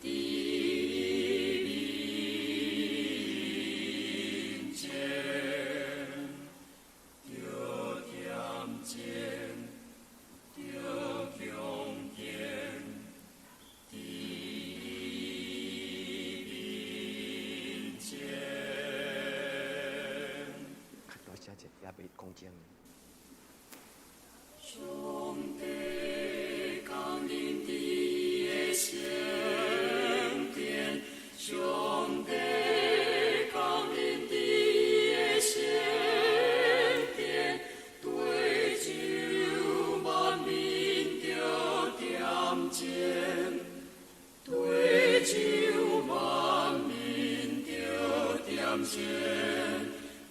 佇伊面前，著恬靜，著恭敬，佇伊面前。較大聲者，也袂講真。上帝降臨佇伊的聖殿，上帝降臨佇伊的聖殿，對晝萬民著恬靜，對晝萬民著恬靜，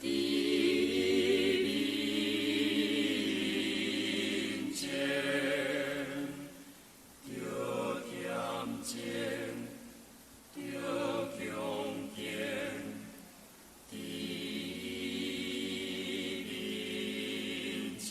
佇伊面前，著恬靜，著恭敬，佇伊面前。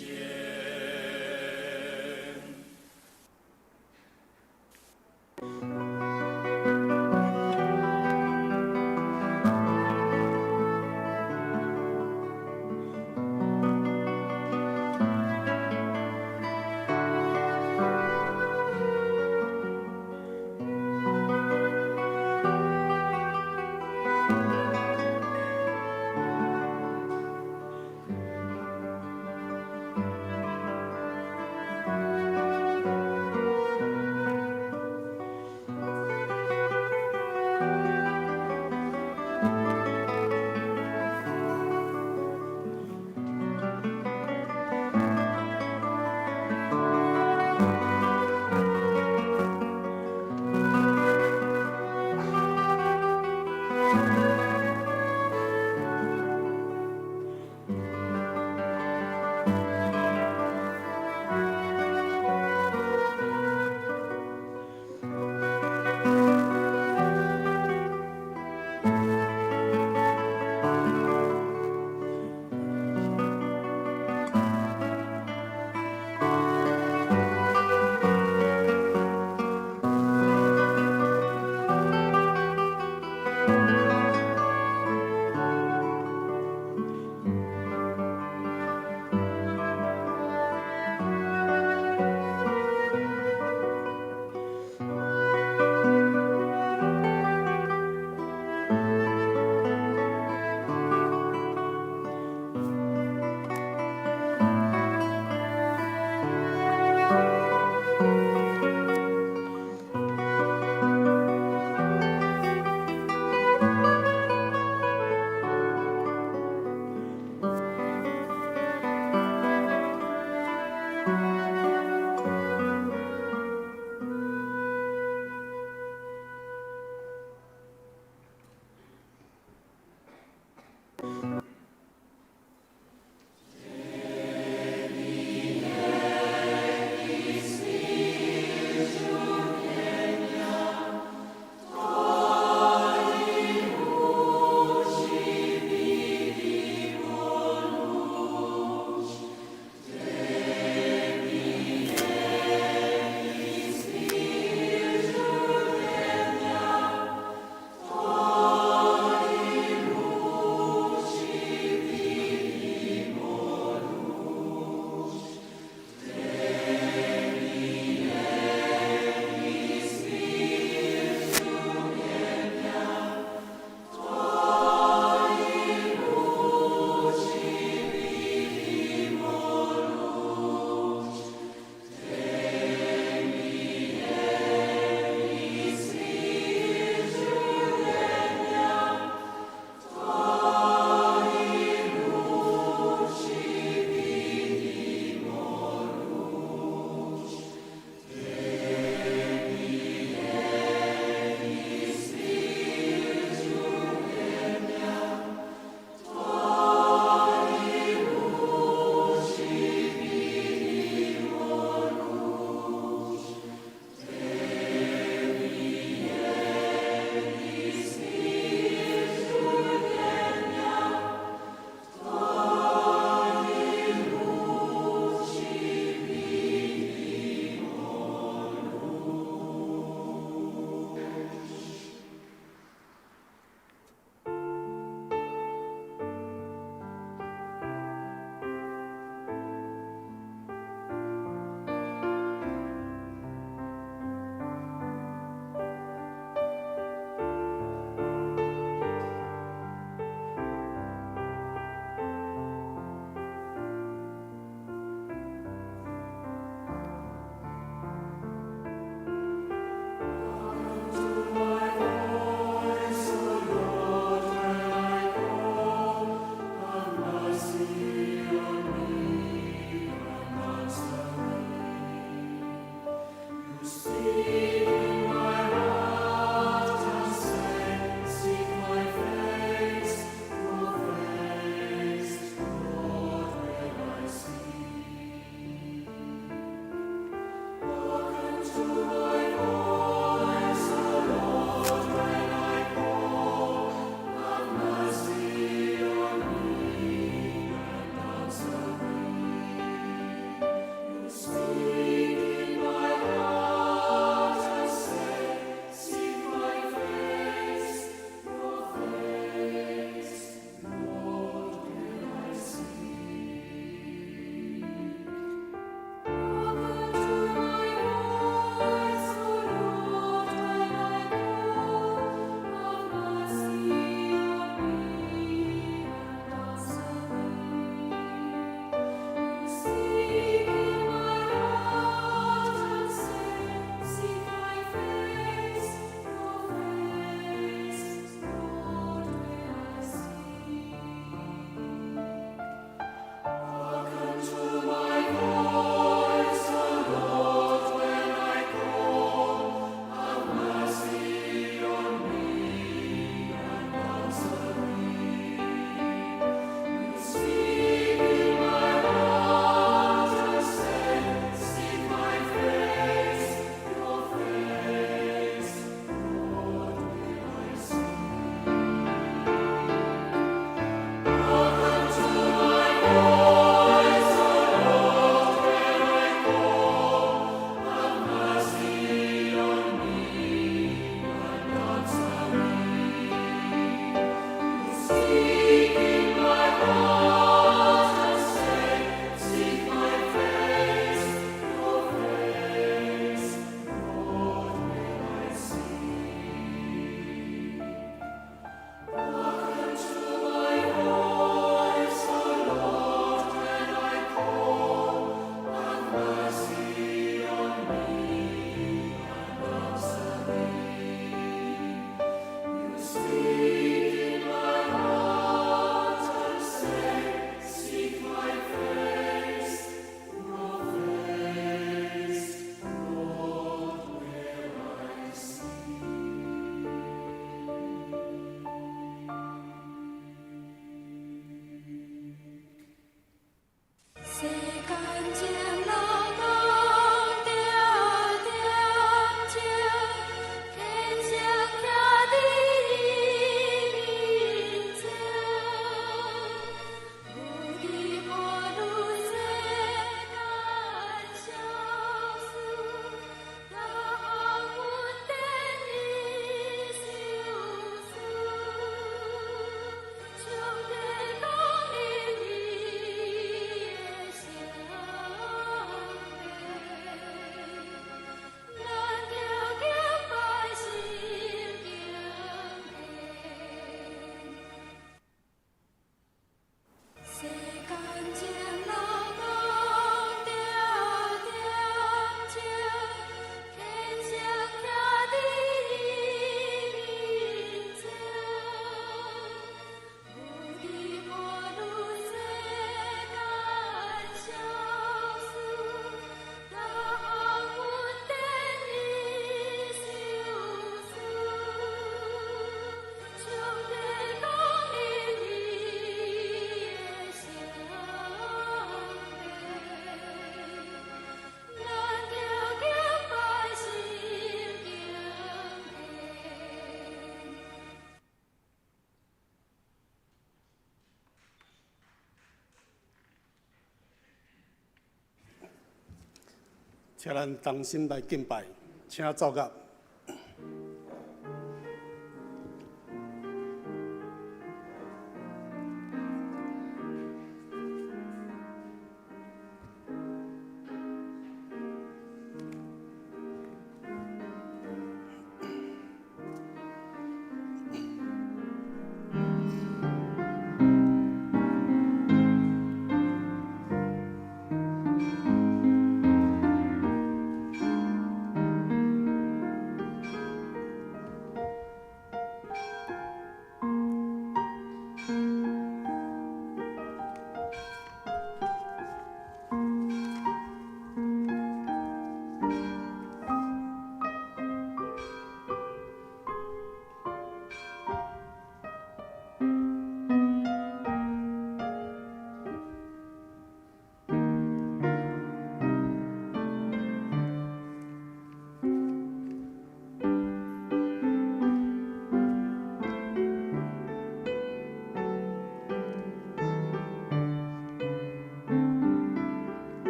請咱同心來敬拜，請奏樂。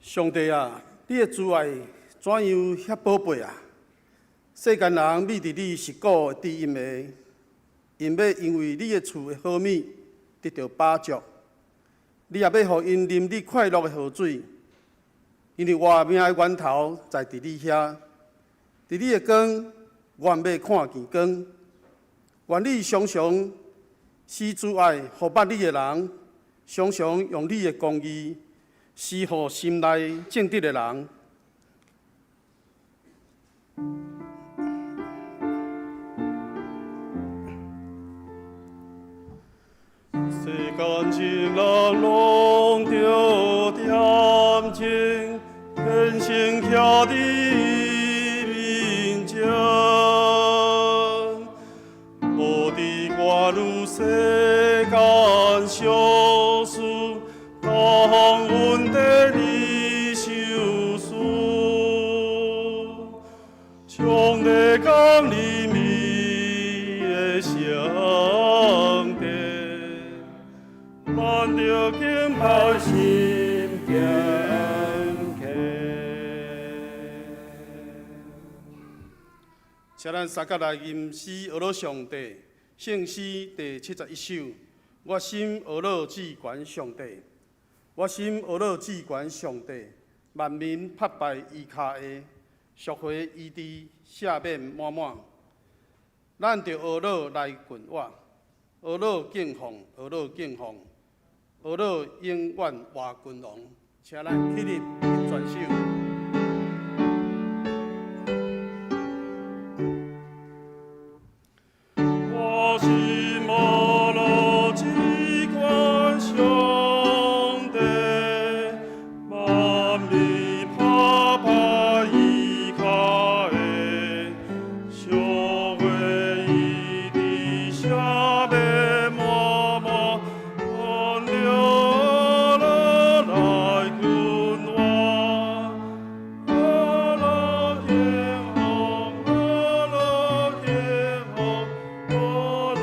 上帝啊，你的慈愛怎樣遐寶貝啊？世間人覕佇你實古的知音的，𪜶欲因為你的厝的好物得著飽足，你也欲予𪜶啉你快樂的河水，因為活命的源頭在佇你遐，佇你的光，願欲看見光。願你常常施慈愛予捌你的人，常常用你的公義施予心內正直的人。世間情人攏著恬靜，天生徛佇伊面前，無佇掛慮世間小事，當阮地裡相思，將地講裡面的上帝，咱著敬拜心堅強。請咱三甲來吟詩，呵咾上帝，聖詩第71首。我心呵咾至懸上帝，我心呵咾至懸上帝，萬民拍拜伊跤下，贖回伊佇赦免滿滿。咱著呵咾來近我，呵咾敬奉，呵咾敬奉，呵咾永遠活君王。請咱起立吟全首。我心呵咾至懸上帝，萬民拍拜伊跤下，贖回伊佇赦免滿滿，咱著呵咾來近我，呵咾敬奉，呵咾敬奉，呵咾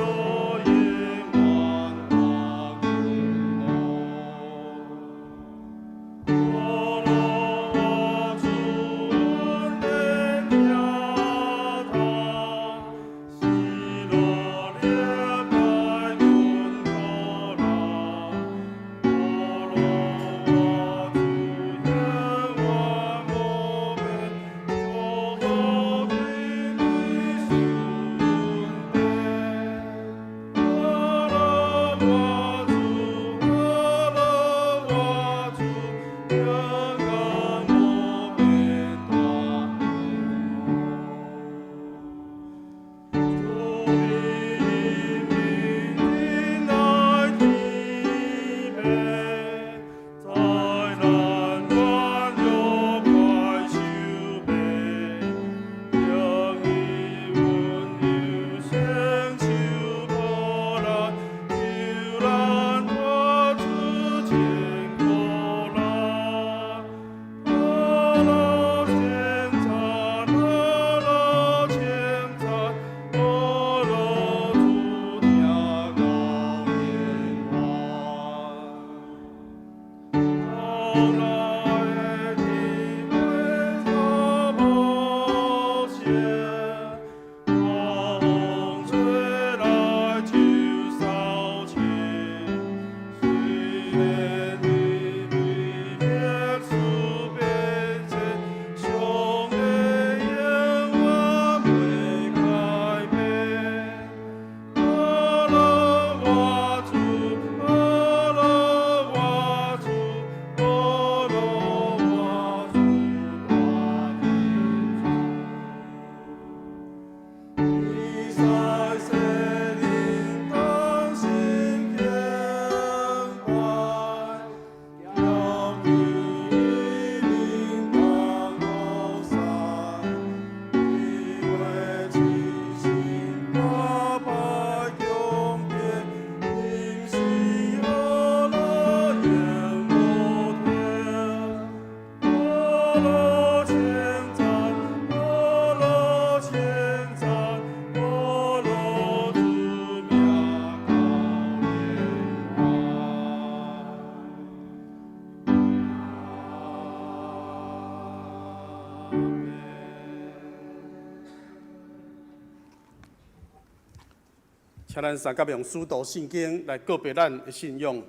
請咱三甲用使徒信經來告白咱的信仰。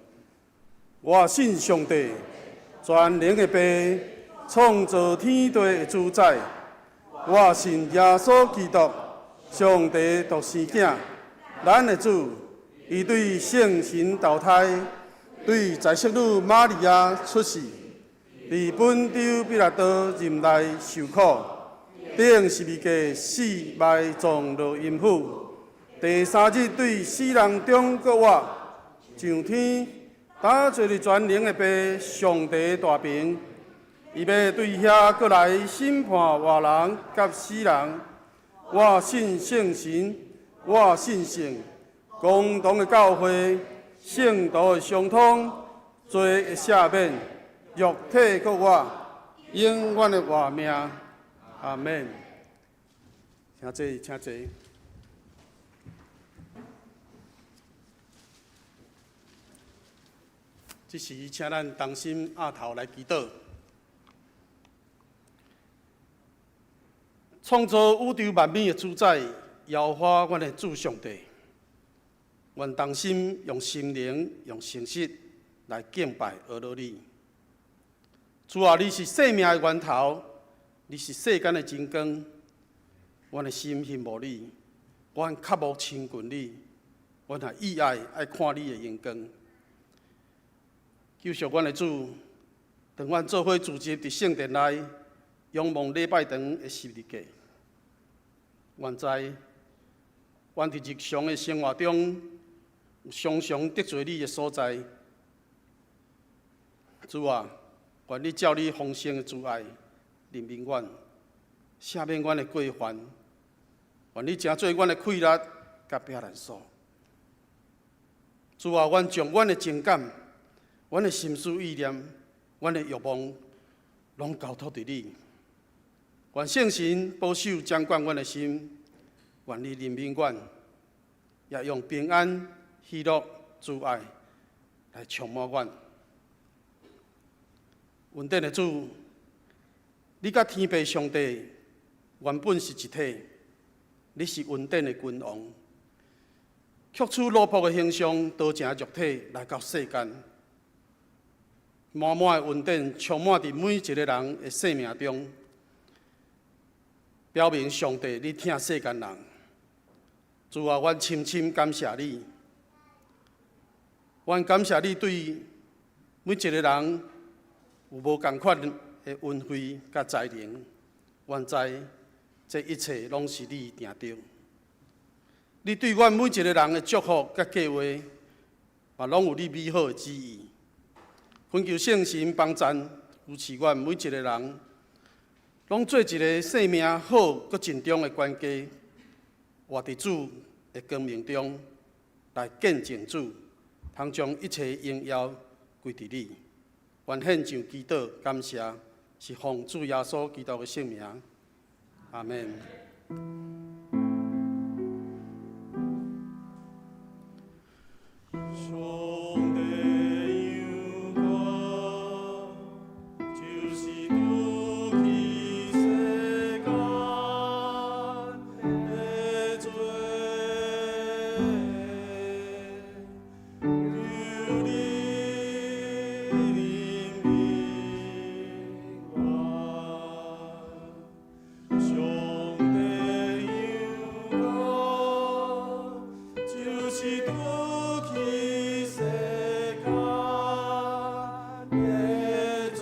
我信上帝，全能的父，創造天地的主宰。我信耶穌基督，上帝獨生囝，咱的主，伊對聖神投胎，對在聖女瑪利亞出世，佇本丟彼拉多任內受苦，釘十字架死埋葬落陰府，第三日對死人中復活，上天，搭坐佇全能的父上帝大爿，伊欲對遐閣來審判活人佮死人。我信聖神，我信聖公同的教會，聖徒的相通，罪的赦免，肉體復活，永遠的活命。阿門。請坐，請坐。這時，請咱同心徼頭來祈禱。創造宇宙萬物的主宰，耶和華阮的主上帝，願同心用心靈、用誠實來敬拜阿羅你。主啊，你是生命的源頭，你是世間的真光。阮的心羨慕你，阮渴慕親近你，阮也意愛愛看你的榮光。求贖阮的主，當阮做伙聚集佇聖殿內，仰望禮拜堂的十字架，阮知，阮佇日常的生活中，有常常得罪你的所在。主啊，願你照你豐盛的慈愛，憐憫阮，赦免阮的過犯，願你成做阮的氣力佮避難所。主啊，阮將阮的情感、阮的心思意念、阮的欲望，攏交託佇你。願聖神保守掌管阮的心，願你憐憫阮，也用平安、喜樂、慈愛來充滿阮。恩典的主，你佮天父上帝原本是一體，你是恩典的君王，攫取奴僕的形象，道成肉體來到世間，滿滿的恩典充滿佇每一个人的生命中，表明上帝你疼世間人。主啊，阮深深感謝你，阮感謝你對每一个人有無仝款的恩惠佮才能。阮知這一切攏是你定著。你對阮每一个人的祝福佮計劃，嘛攏有你美好的旨意。懇求聖神幫贊扶持阮每一个人，攏做一个生命好閣盡忠的管家，活佇主的光明中來見證主，通將一切榮耀歸佇你。願獻上祈禱感謝，是奉主耶穌基督的聖名。阿門。上帝羊羔，就是除去世間的罪，求你憐憫我。上帝羊羔，就是除去世間的罪，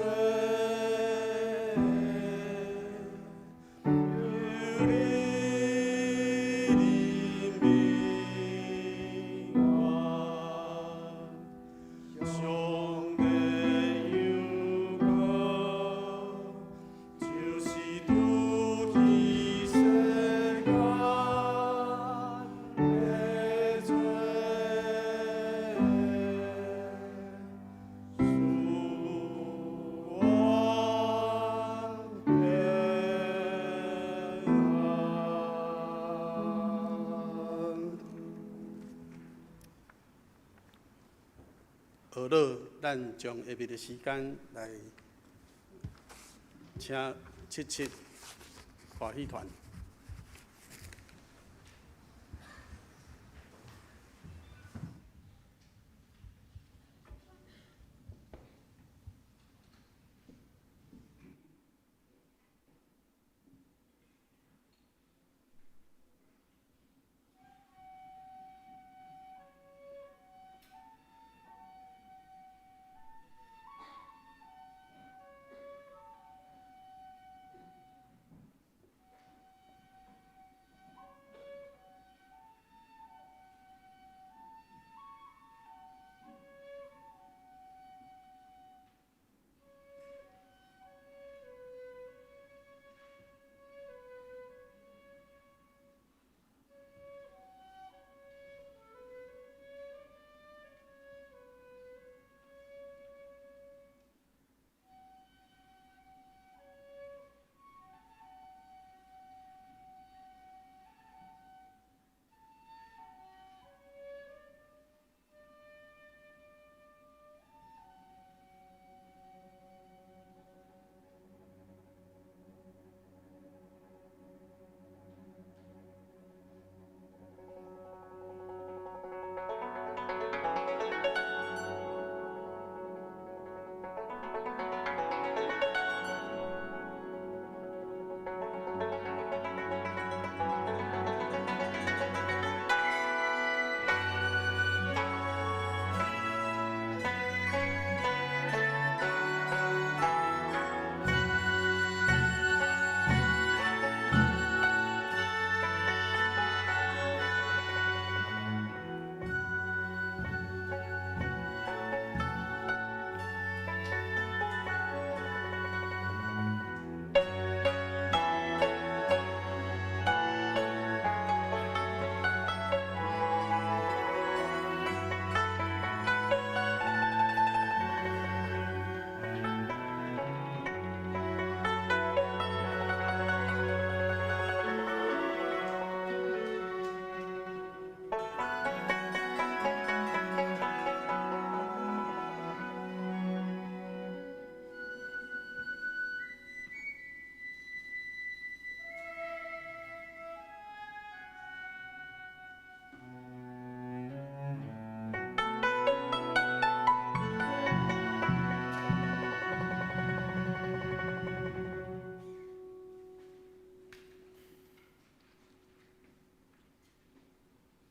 求你憐憫我。上帝羊羔，就是除去世間的罪，恕阮平安。好了，咱將下面的時間來請七七華戲團。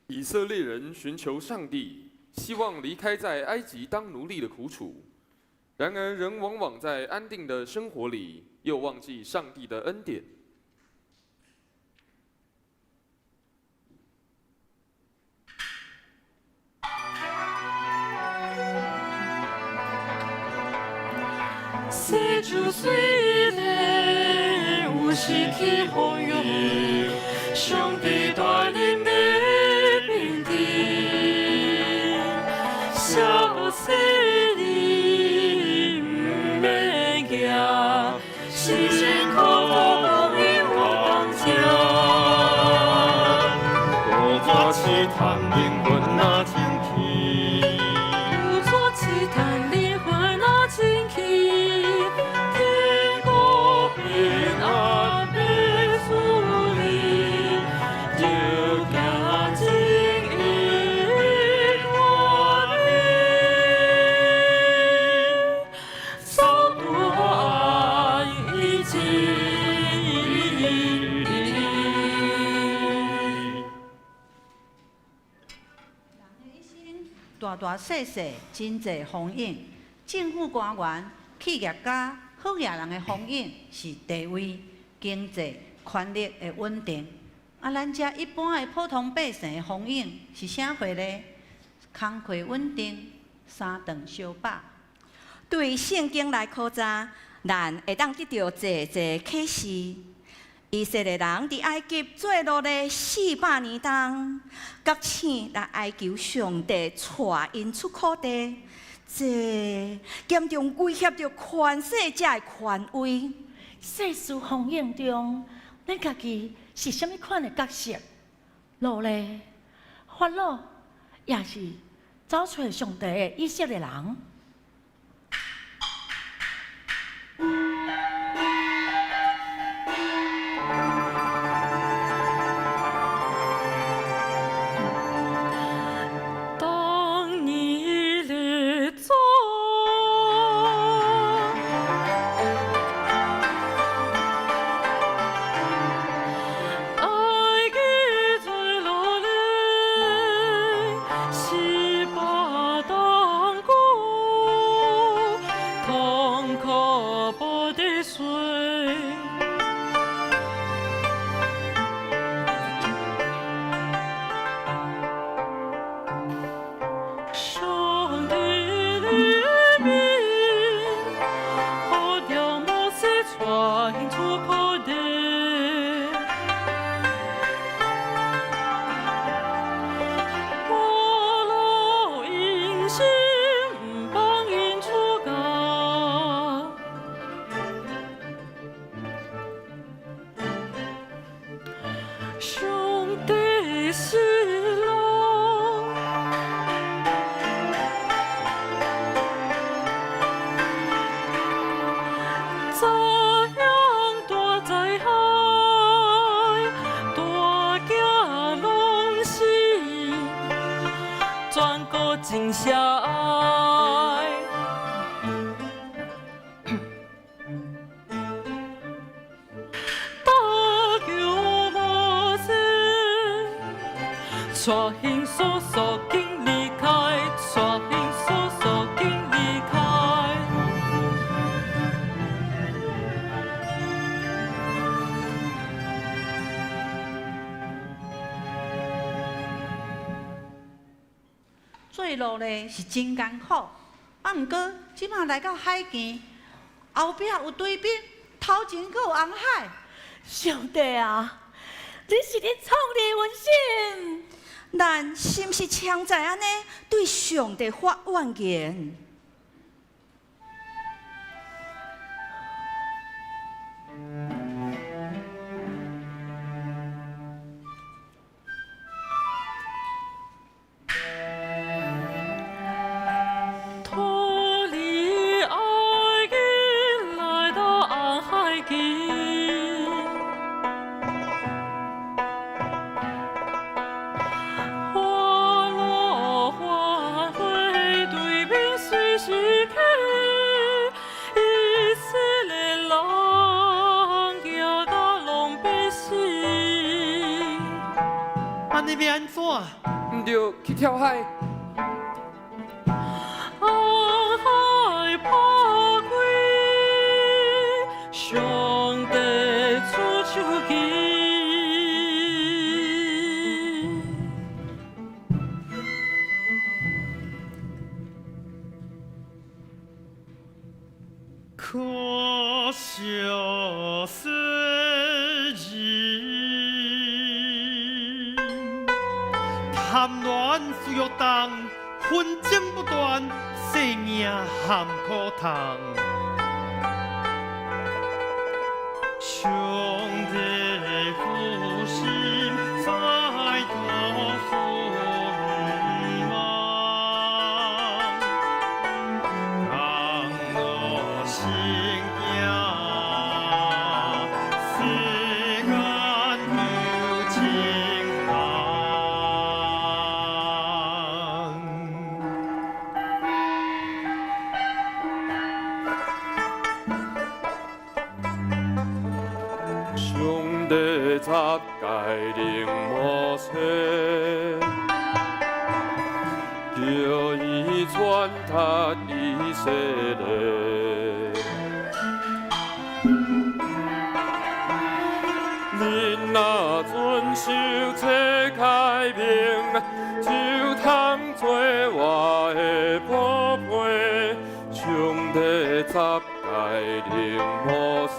以色列人尋求上帝，希望離開在埃及當奴隸的苦楚。然而，人往往在安定的生活裡，又忘記上帝的恩典。四處水內有時起風湧，上帝帶領的平地，小細你毋免驚，辛辛苦苦講因有當家。故作試探靈魂若清氣，故作試探靈魂若清氣，天國平安必賜你，就行正義大路，走渡愛情。人的一生大大細細真濟風湧，政府官員、企業家、好額人的風湧是地位、經濟、權力的穩定。啊，咱遮一般的普通百姓的風湧是啥貨呢？工課穩定，三頓相飽。對聖經來考察，咱會當得著濟濟啟示。以色列人佇埃及做奴隸400年冬，覺醒來哀求上帝帶𪜶出苦地，這嚴重威脅著權勢者的權威。世事風湧中，咱家己是啥物款的角色？奴隸、法老，抑是走揣上帝的以色列人？當你列祖埃及做奴隸，400冬久，痛苦無得睡。上帝的命，呼召摩西帶𪜶出苦地。法老硬心毋放𪜶出家。上帝息怒。怎樣大災害，大囝攏死，全國真狹隘。搭救摩西，帶𪜶速速緊離開，帶𪜶速速緊離開。做奴隸是真艱苦，啊，毋過這馬來到海墘，後壁有追兵，頭前閣有紅海。上帝啊，你是咧創立阮心？咱是毋是常在按呢對上帝發怨言？脫離埃及，來到紅海墘。法老反悔，對面隨時起，以色列人驚甲攏欲死。按呢欲按怎？毋著去跳海。红海破开，上帝出手机。可惜世人，贪恋私欲重，纷争不断，生命含苦痛。上帝负心在多纷忙，让我心行，世间有情难。上帝十诫令摩西，叫伊传达以色列。恁若遵守这诫命，就通做我的宝贝。上帝十诫令摩西，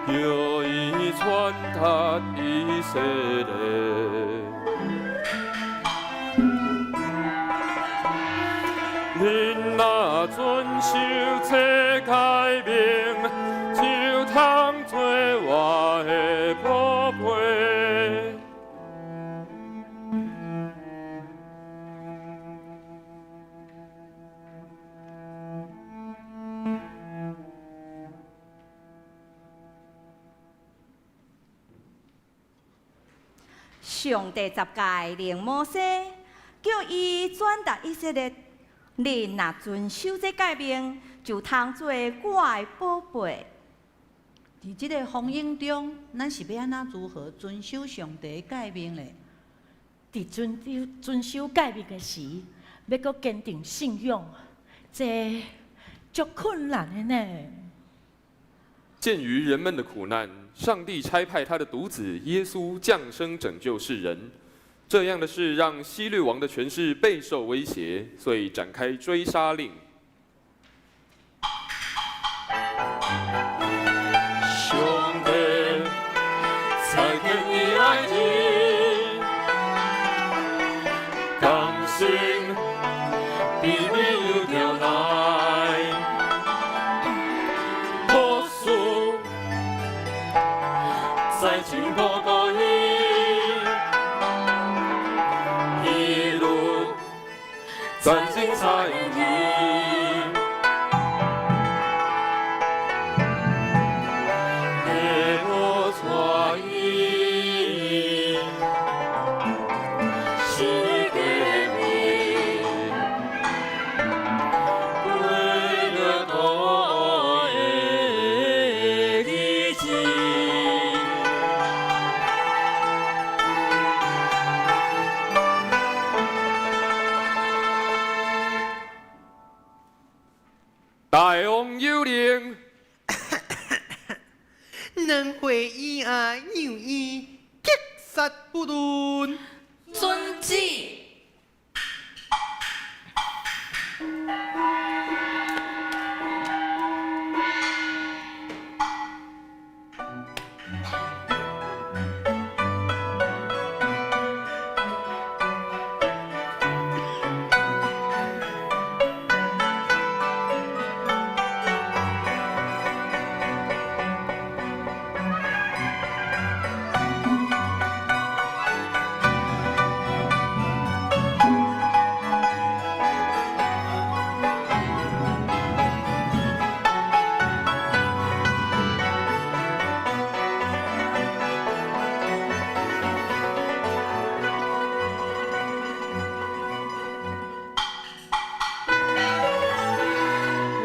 叫伊传达以色列。恁若遵守这诫命，就通做我的宝贝。上帝十诫令摩西，叫伊转达以色列，恁若遵守这诫命，就通做我的宝贝。伫这个风涌中，咱是欲按怎如何遵守上帝的诫命咧？伫遵守诫命的时，欲阁坚定信仰，这足困难的呢。鉴于人们的苦难，上帝差派他的独子耶稣降生拯救世人。这样的事让希律王的权势备受威胁，所以展开追杀令。上帝差遣伊爱子，降生伫美有条内，苦事在真宝贵，一路战胜彩虹。大王有令，两岁以下幼儿击杀不论。遵旨。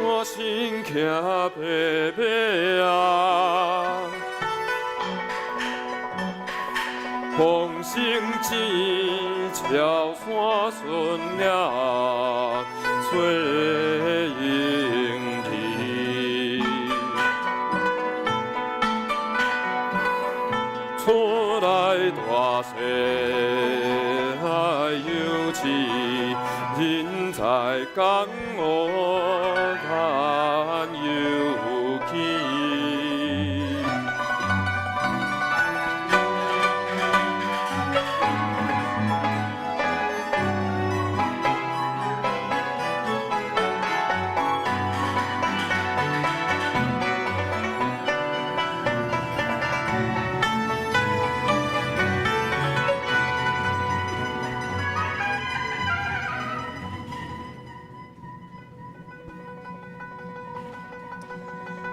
我心骑白马啊，風聲起，樵山順了吹鷹去。出來大細有志，人在江湖難有期。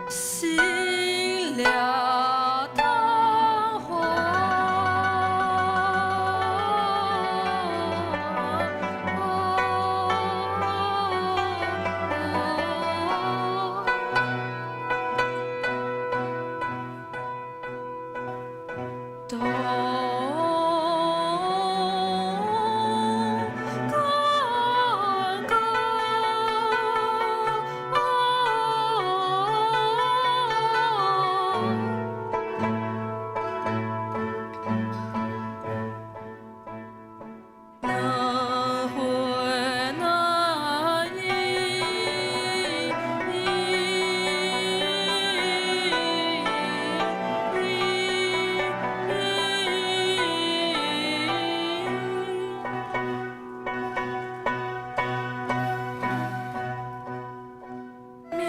心了桃花。东干高。难分难离。命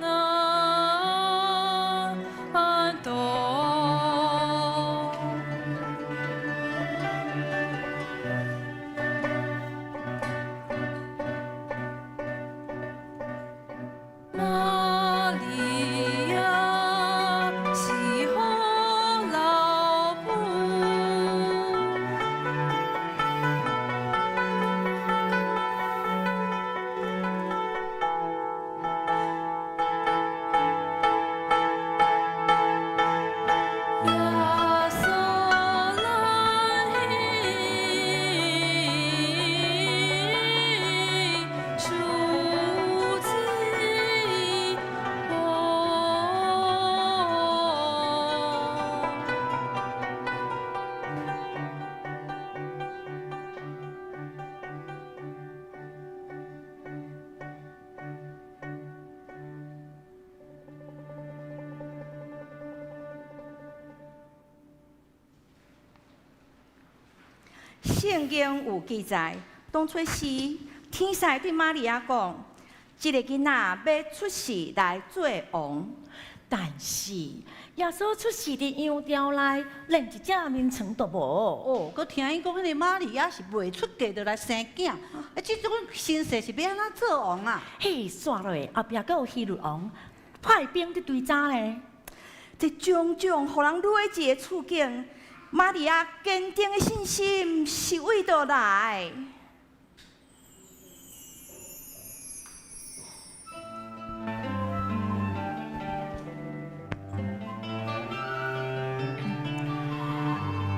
难逃。瑪利亞是好老母。耶穌咱彼主子哦。聖經有記載，當初時天使對瑪利亞講：這个囡仔欲出世來做王。但是耶穌出世佇羊廄內，連一隻眠床都無。哦，閣聽伊講，彼个瑪利亞是未出嫁就來生囝，啊，這種身世是欲按怎做王啊？嘿，煞落後壁閣有希律王派兵佇追查咧。這種種予人累一的處境，瑪利亞堅定的信心是佗佗來？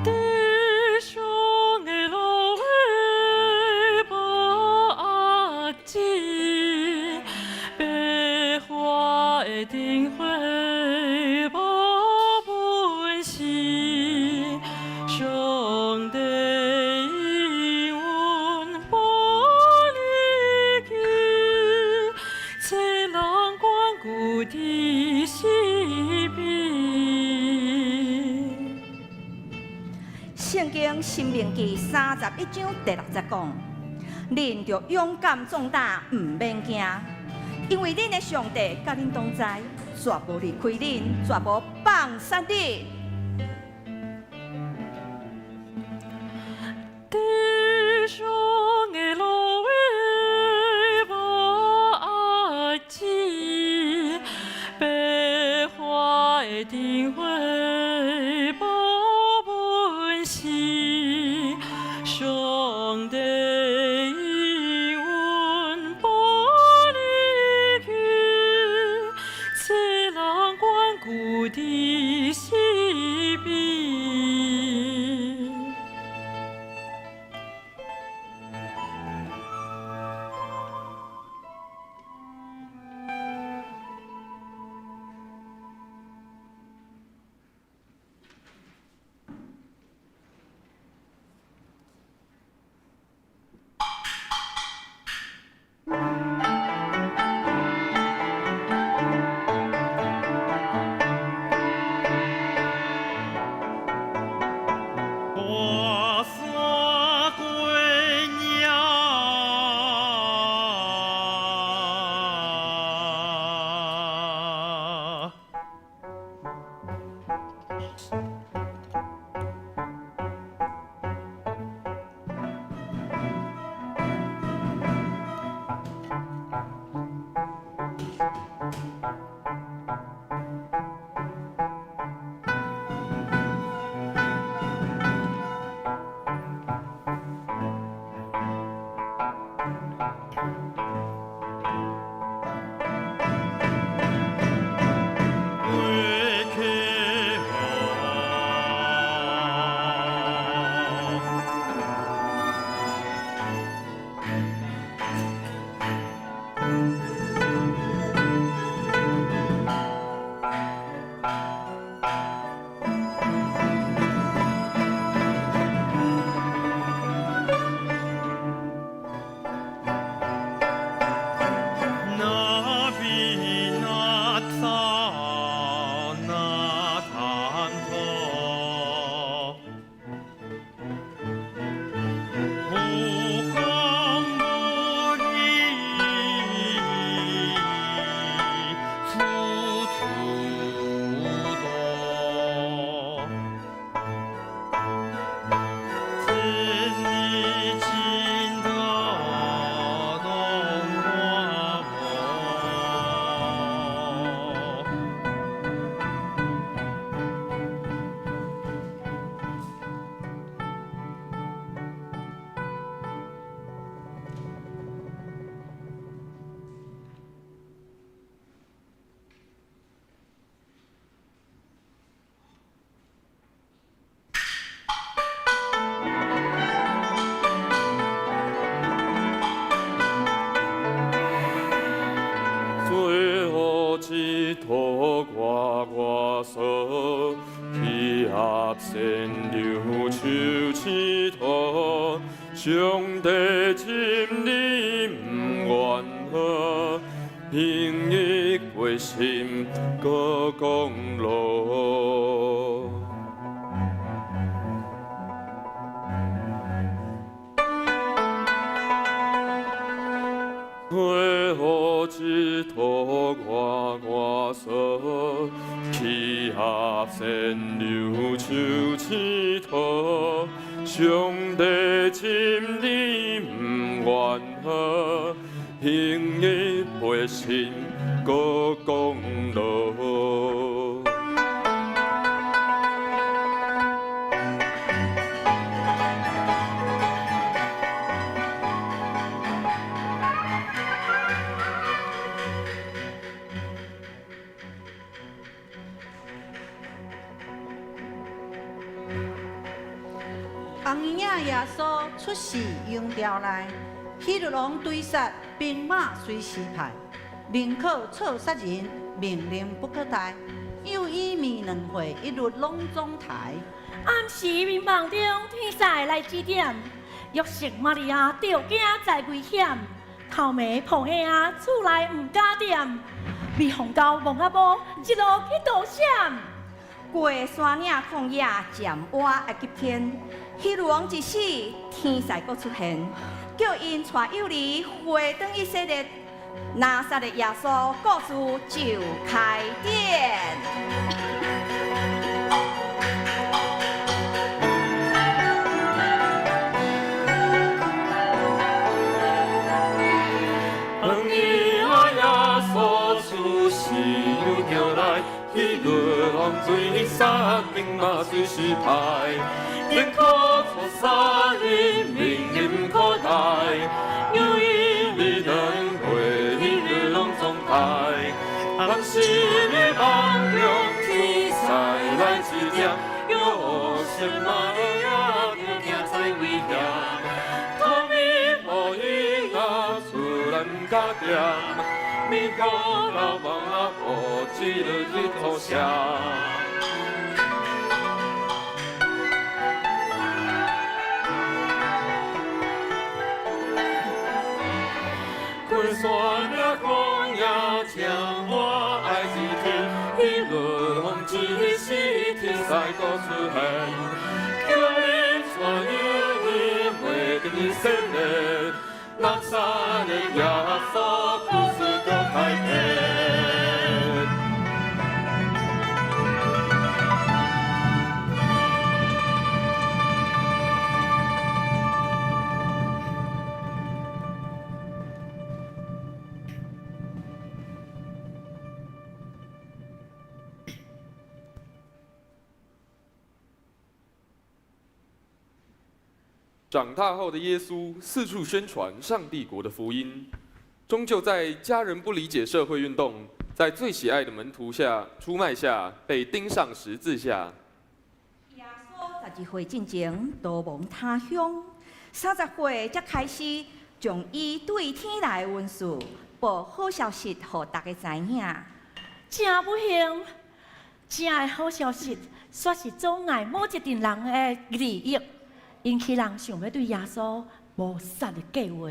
地上的路的無壓制，白花的燈火無分時，上帝應允無離棄，這人關顧佇身邊。聖經申命記31章第6節講：恁著勇敢壯膽，毋免驚，因為恁的上帝佮恁同在，絕無離開恁，絕無放殺恁。地上的路的無壓制，白花的燈火無分時，上帝應允無離棄，這人關顧佇身合善良手试图，上帝真理毋怨好，平日决心阁讲路。最好一套我我说，契合善良手试图，上帝真理毋怨好，平日陪心阁讲路。红婴仔耶稣出世羊牢内，希律王追杀，兵马随时派，宁可错杀人，命令不可代。又以暝两会，一律拢总抬。暗时眠梦中，天使来指点，约瑟玛利亚著惊在危险，头暝抱婴仔厝内毋敢踮，未防到墓仔埔，一路去逃闪。过山岭旷野，渐倚埃及天。希律王一死，天使阁出现，叫𪜶带幼儿回转以色列。拿撒勒耶稣故事就开展。红婴仔耶稣出世羊牢内，希律王追杀，兵马随时派，宁可错杀人，命令不可代，有一暝两会，一律拢总抬。暗时眠梦中，天使来指点，约瑟玛利亚著惊在危险，托咪抱婴仔厝内毋敢踮，咪到老王仔埔，一日去逃闪。过山岭旷野，将我爱之天，希律王一死，天使阁出现，叫𪜶带幼儿回转以色列，拿撒勒耶稣故事就开展。长大后的耶稣四处宣传上帝国的福音，终究在家人不理解社会运动，在最喜爱的门徒下出卖下，被钉上十字架。耶稣12岁进前逃亡他乡，30岁才开始将伊对天来的恩赐报好消息，予大家知影。真不幸，这个好消息煞是阻碍某一阵人的利益，引起人想欲对耶稣谋杀的计划。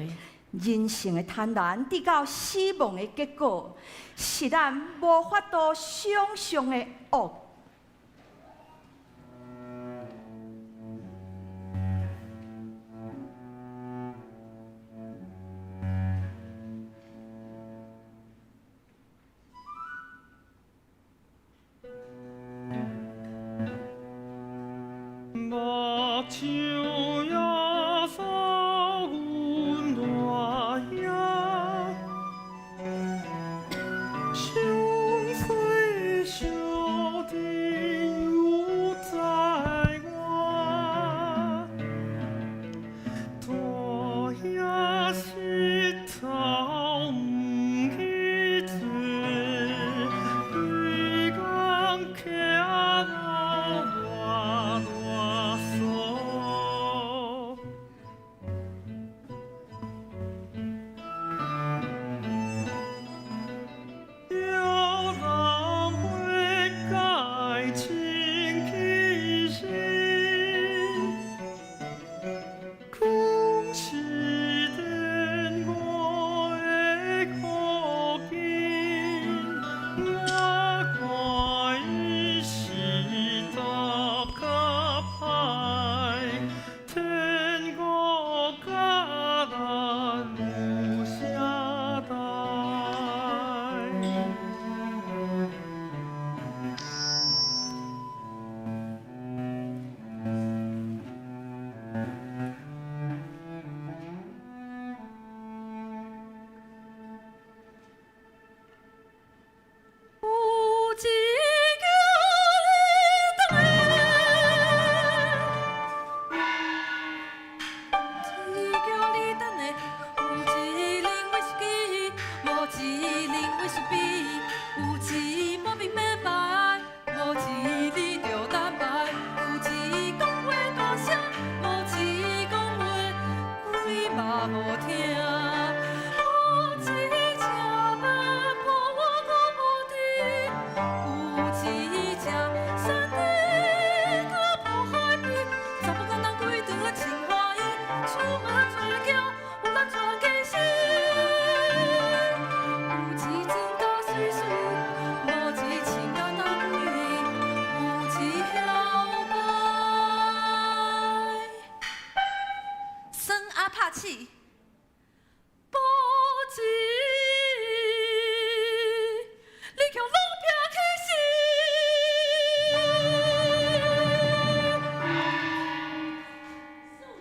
人性的贪婪，直到死亡的结果，是咱无法度想象的恶。目睭耶稣，阮大兄，相随相知犹在我，大兄膝头毋去做，规工徛到偌大索。刺。寶子，你卻攏摒棄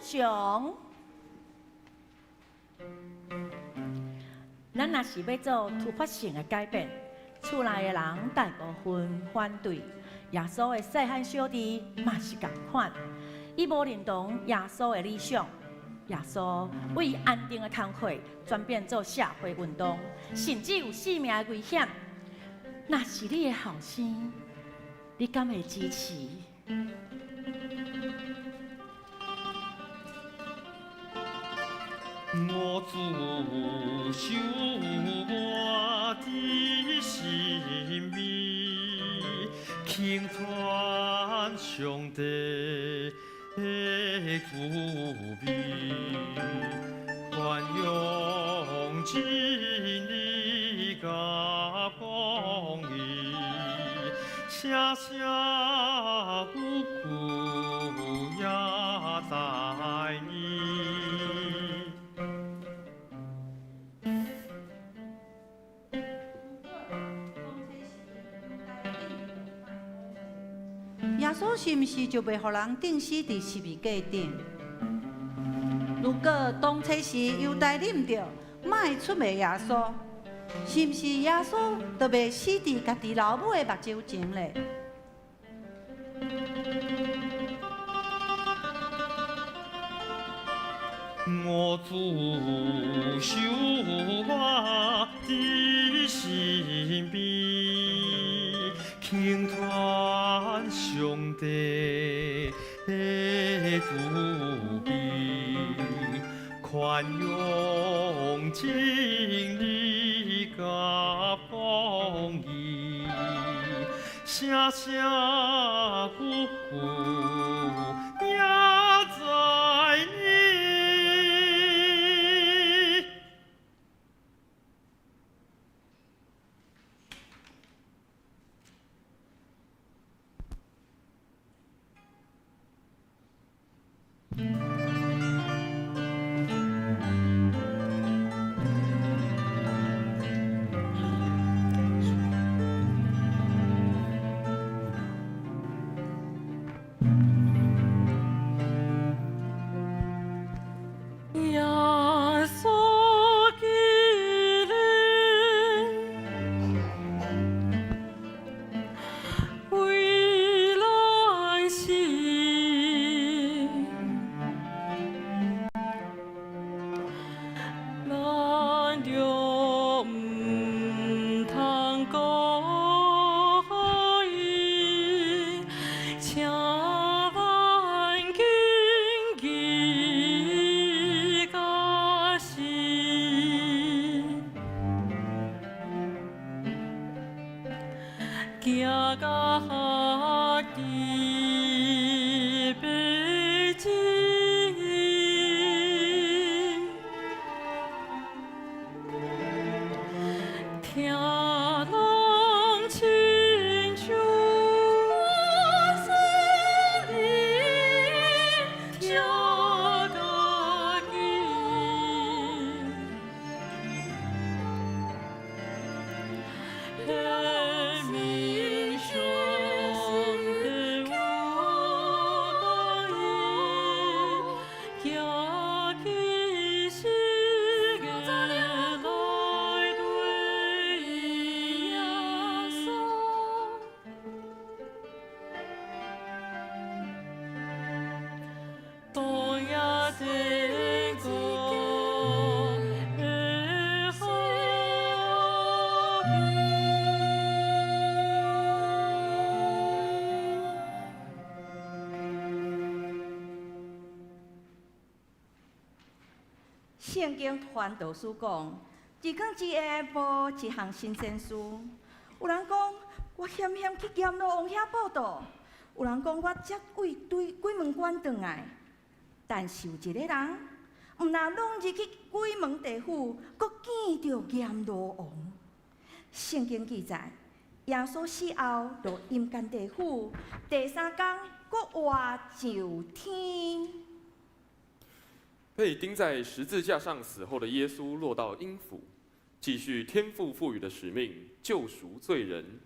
死。上，咱若是欲做突破性的改變，厝內的人大部分反對。耶穌的細漢小弟嘛是仝款，伊無認同耶穌的理想。耶穌為安定的工課轉變做社會運動，甚至有性命的危險。若是你的後生，你敢會支持？我主守我佇身邊，傾傳上帝的慈悲，寬容真理佮公義，聲聲句句也在你。耶穌是毋是就袂予人釘死佇十字架頂？如果當初時猶大忍著，莫出賣耶穌，是毋是耶穌就袂死佇家己老母的目睭前咧？我主守我佇身邊，傾傳上帝的慈悲，寬容真理佮公義，聲聲句句也在你。耶穌基督為咱死，咱著毋通故意，請咱謹記甲死，行到彼子。聽人親像我說你聽家己。顯明上帝有公義，行起死的來對耶穌。當夜天國的福氣。聖經傳道書講，一天之下無一項新鮮事。有人講我險險去閻羅王遐報到，有人講我才為對鬼門關轉來。但是有一個人，毋但攏入去鬼門地府，閣見著閻羅王。聖經記載，耶穌死後落陰間地府，第三工閣活上天。被钉在十字架上死后的耶稣落到阴府，继续天父赋予的使命，救赎罪人。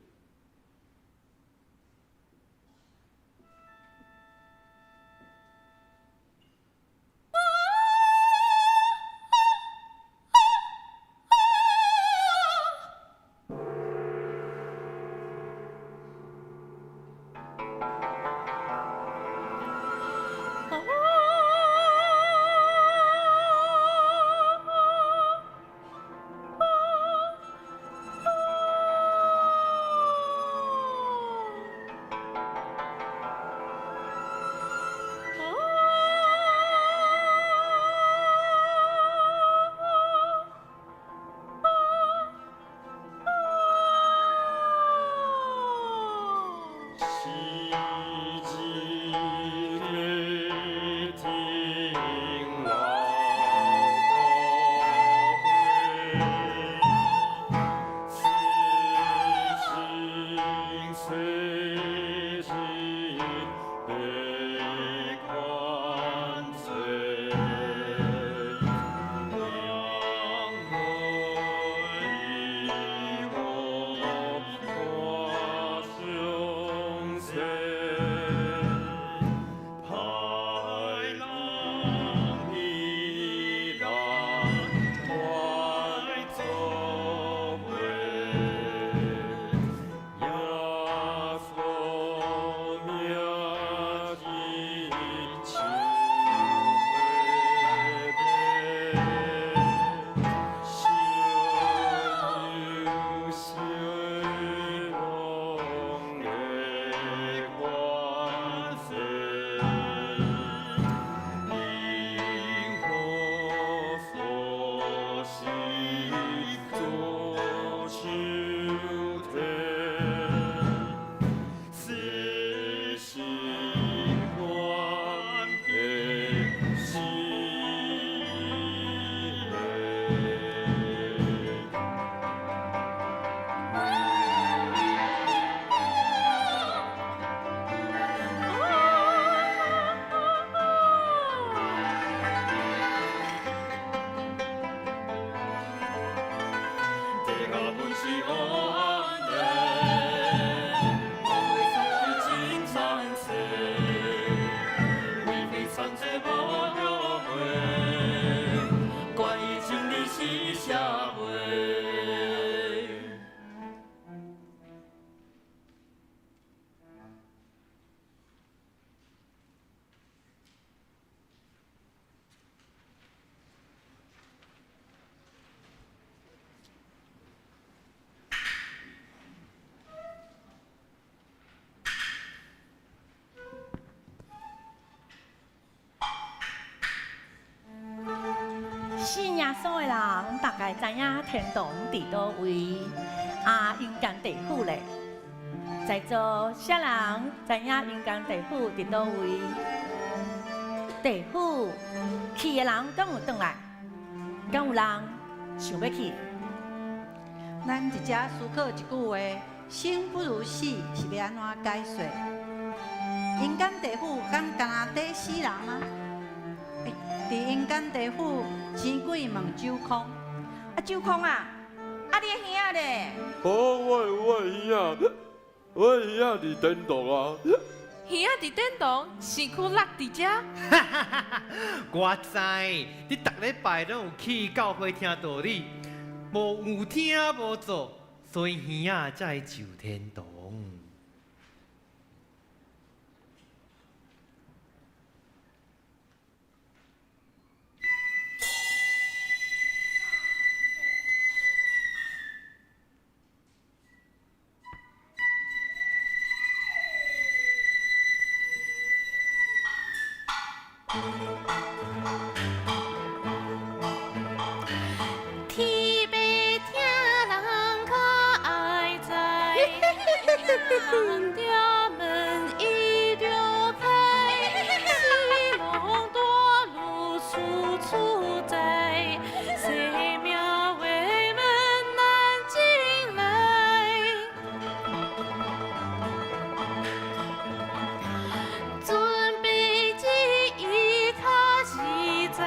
信耶穌的人，大概知影天堂佇佗位，啊，陰間地府咧。在座啥人知影陰間地府佇佗位？地府去的人敢有轉來？敢有人想欲去？咱佇遮思考一句話：生不如死，是欲按怎解說？陰間地府敢干焦短死人嗎？佇陰間地府，錢鬼問周空：啊，周空啊，啊你的耳仔咧？哦，我的耳仔，我的耳仔佇天堂啊！耳仔佇天堂，身躯落佇遮。我知，你逐禮拜攏有去教會聽道理，無有聽無做，所以耳仔才會上天堂。天欲疼人較愛知，人店門伊就開，西龍大路處處在，生命的門難進來。準備這伊較實在，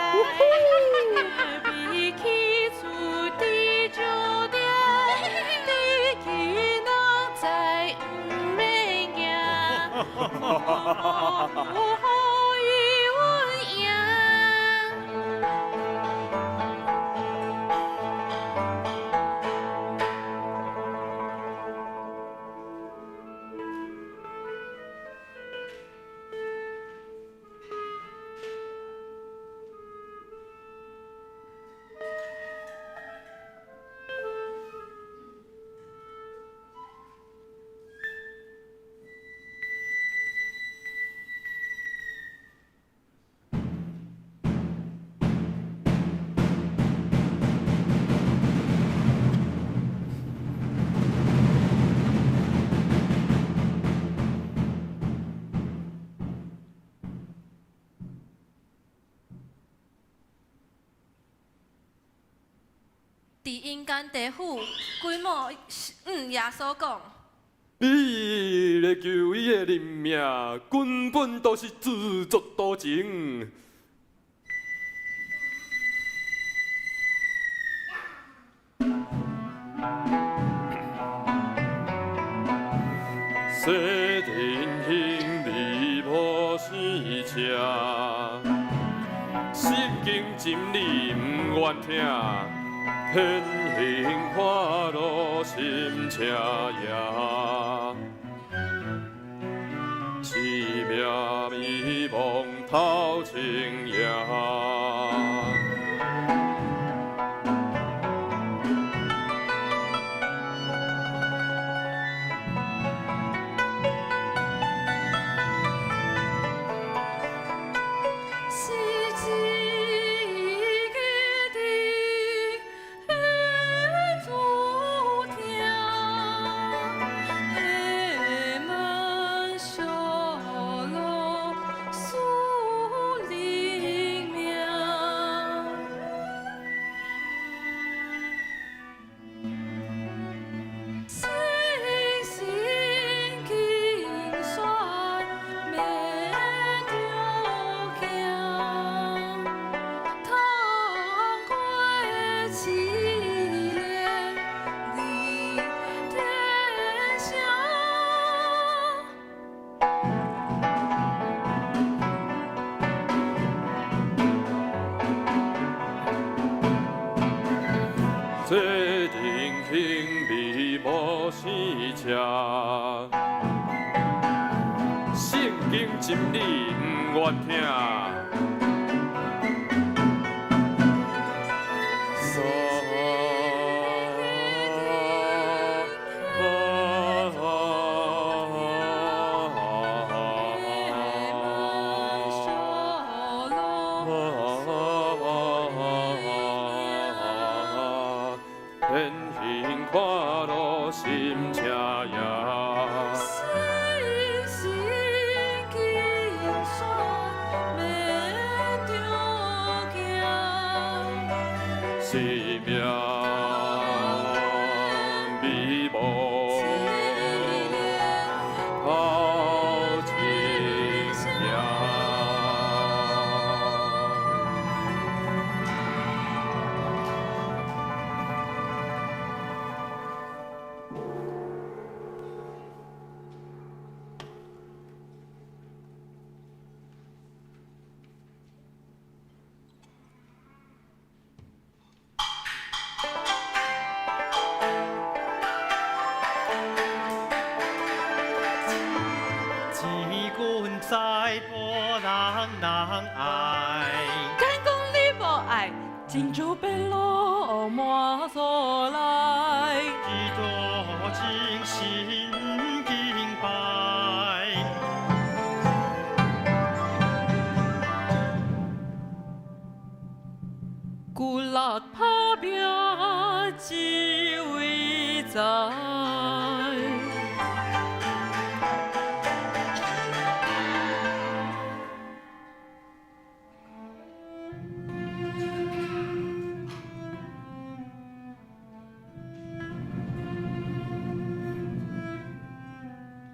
佇陰間地府，鬼魔耶穌講。你咧求伊的人命，根本都是自作多情。世人兴利无生车，圣经真理毋愿听，天行快乐心车赢，生命迷茫头前行。是一个的主听，下门小路树灵命。星星金山免着惊，通过试炼离天上。这人兴利无生车，圣经真理毋愿听。天行快乐心车赢。星星金山免着惊，生命美梦头前行。钱滚在无人人爱，敢讲你无爱，真就变落满所来。几多情心敬拜。骨力打拼只为财。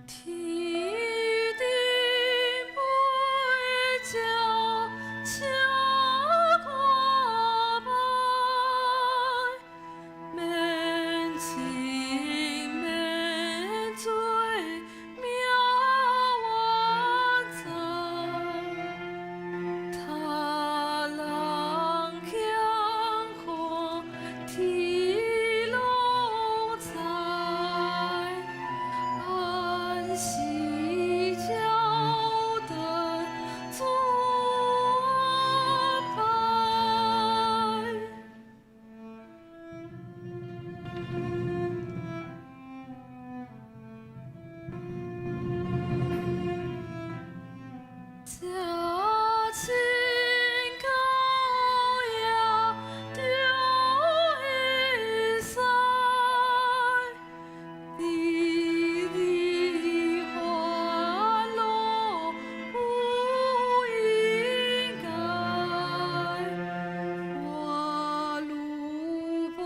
天顶飞鸟请看觅，免情免罪命原在，他人强看天拢知。安息照等主安排。这亲狗也着会使，你的欢乐不应该，我路不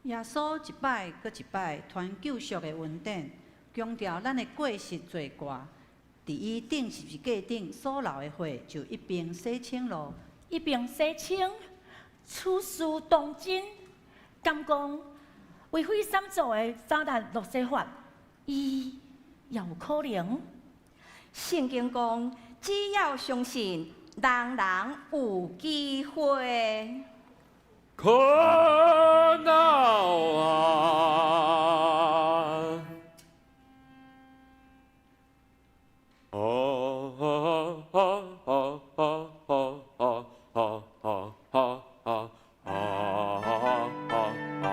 耶穌一擺閣一擺傳救贖的恩典，強調咱的過失罪過，佇伊釘十字架頂所流的血就一並洗清咯。一並洗清，此事當真，敢講為非三做的撒旦路西法，伊也有可能。聖經講，只要相信，人人有機會。可惱啊！啊啊啊啊啊啊啊啊啊啊啊啊！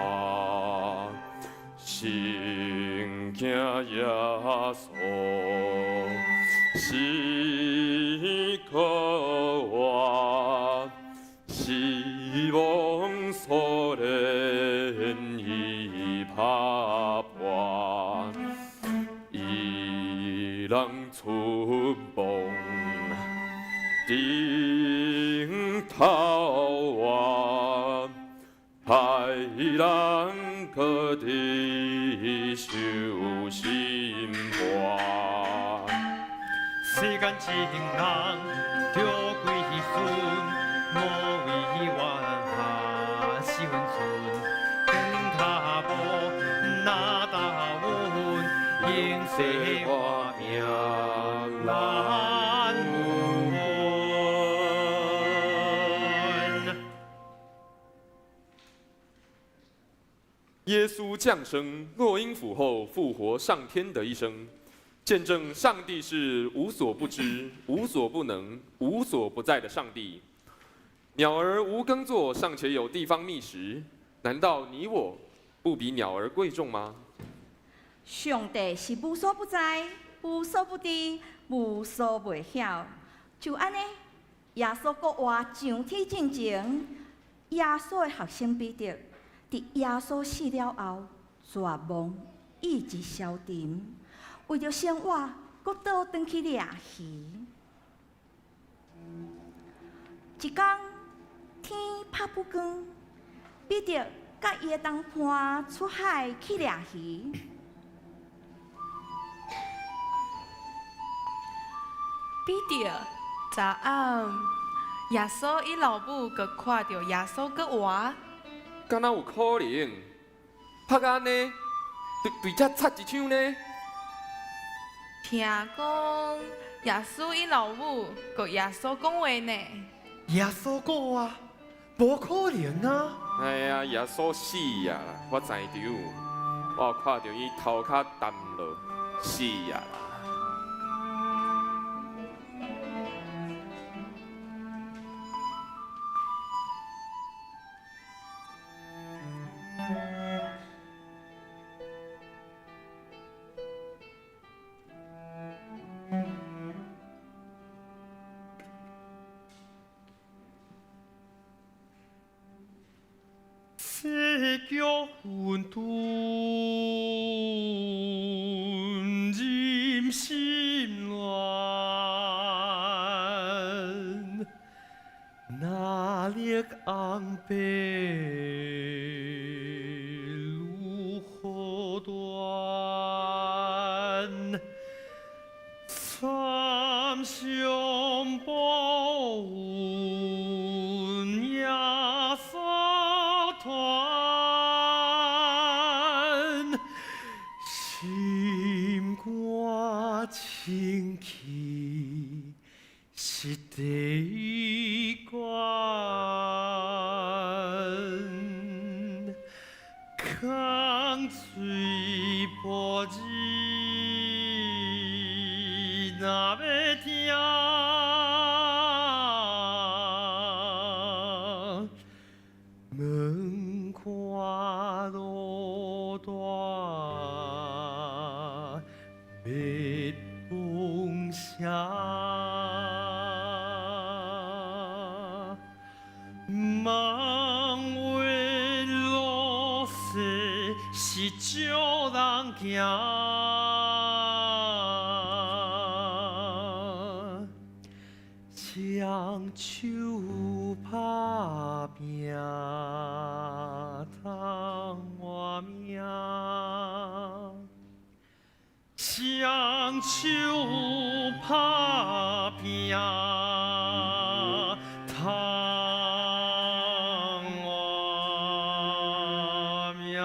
心驚耶穌是可活，希望所連伊拍破，伊人出亡頂頭啊，害人各地受心破。世間情人著歸順，無為冤下失分寸，轉跤步若踏穩，永世活命難分。耶穌降生，落陰府後復活上天的一生，見證上帝是無所不知、無所不能、無所不在的上帝。鳥兒無耕作，尚且有地方覓食，難道你我不比鳥兒貴重嗎？上帝是無所不在、無所不知、無所袂曉。就按呢，耶穌復活上天進前，耶穌的學生彼得，佇耶穌死了後，絕望、意志消沉，為著生活，閣倒轉去掠魚。一工天拍不光，彼得佮伊的同伴出海去掠魚。彼得，昨暗耶穌伊老母閣看著耶穌閣活，敢若有可能？拍甲按呢，對對遮插一槍呢？聽講耶穌伊老母佮耶穌講話呢？耶穌講啊，無可能啊！哎呀，耶穌死啊！我在場，我有看著伊頭殼澹落，死啊！世局混沌，人心亂，哪力紅白如何斷？參相報恩耶穌團，心肝清氣是地關，空嘴破舌若欲聽，門看路大，欲風聲，望月落西是少人行，雙手拍拚通活。雙手拍拼通活命。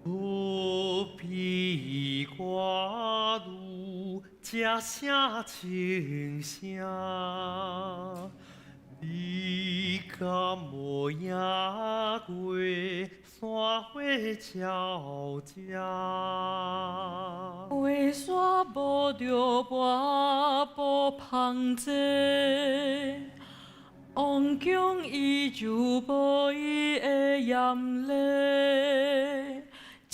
不必挂怒，这声清声，你敢无赢过山火鸟只？爬山无著跋无芳济，王宫伊就无伊的艳丽，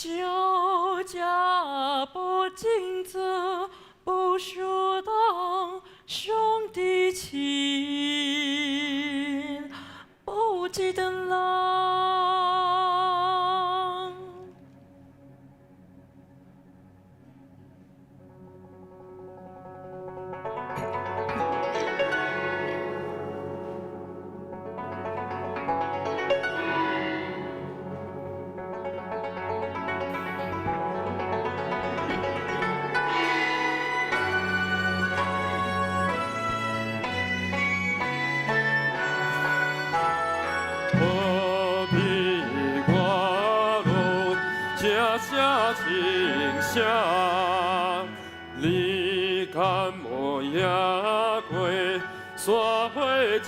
鸟只无振作，无相当上帝亲，无一顿人。何必挂路，这声清声，你敢无赢过山火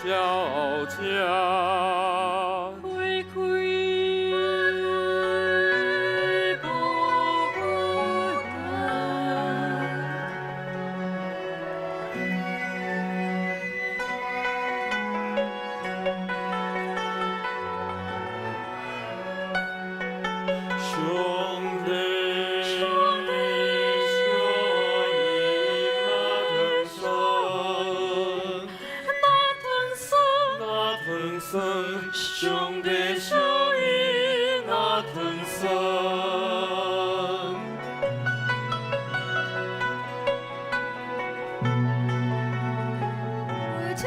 鸟只？花开无孤单。上帝，上帝，那唐僧，上帝小伊那唐僧。花车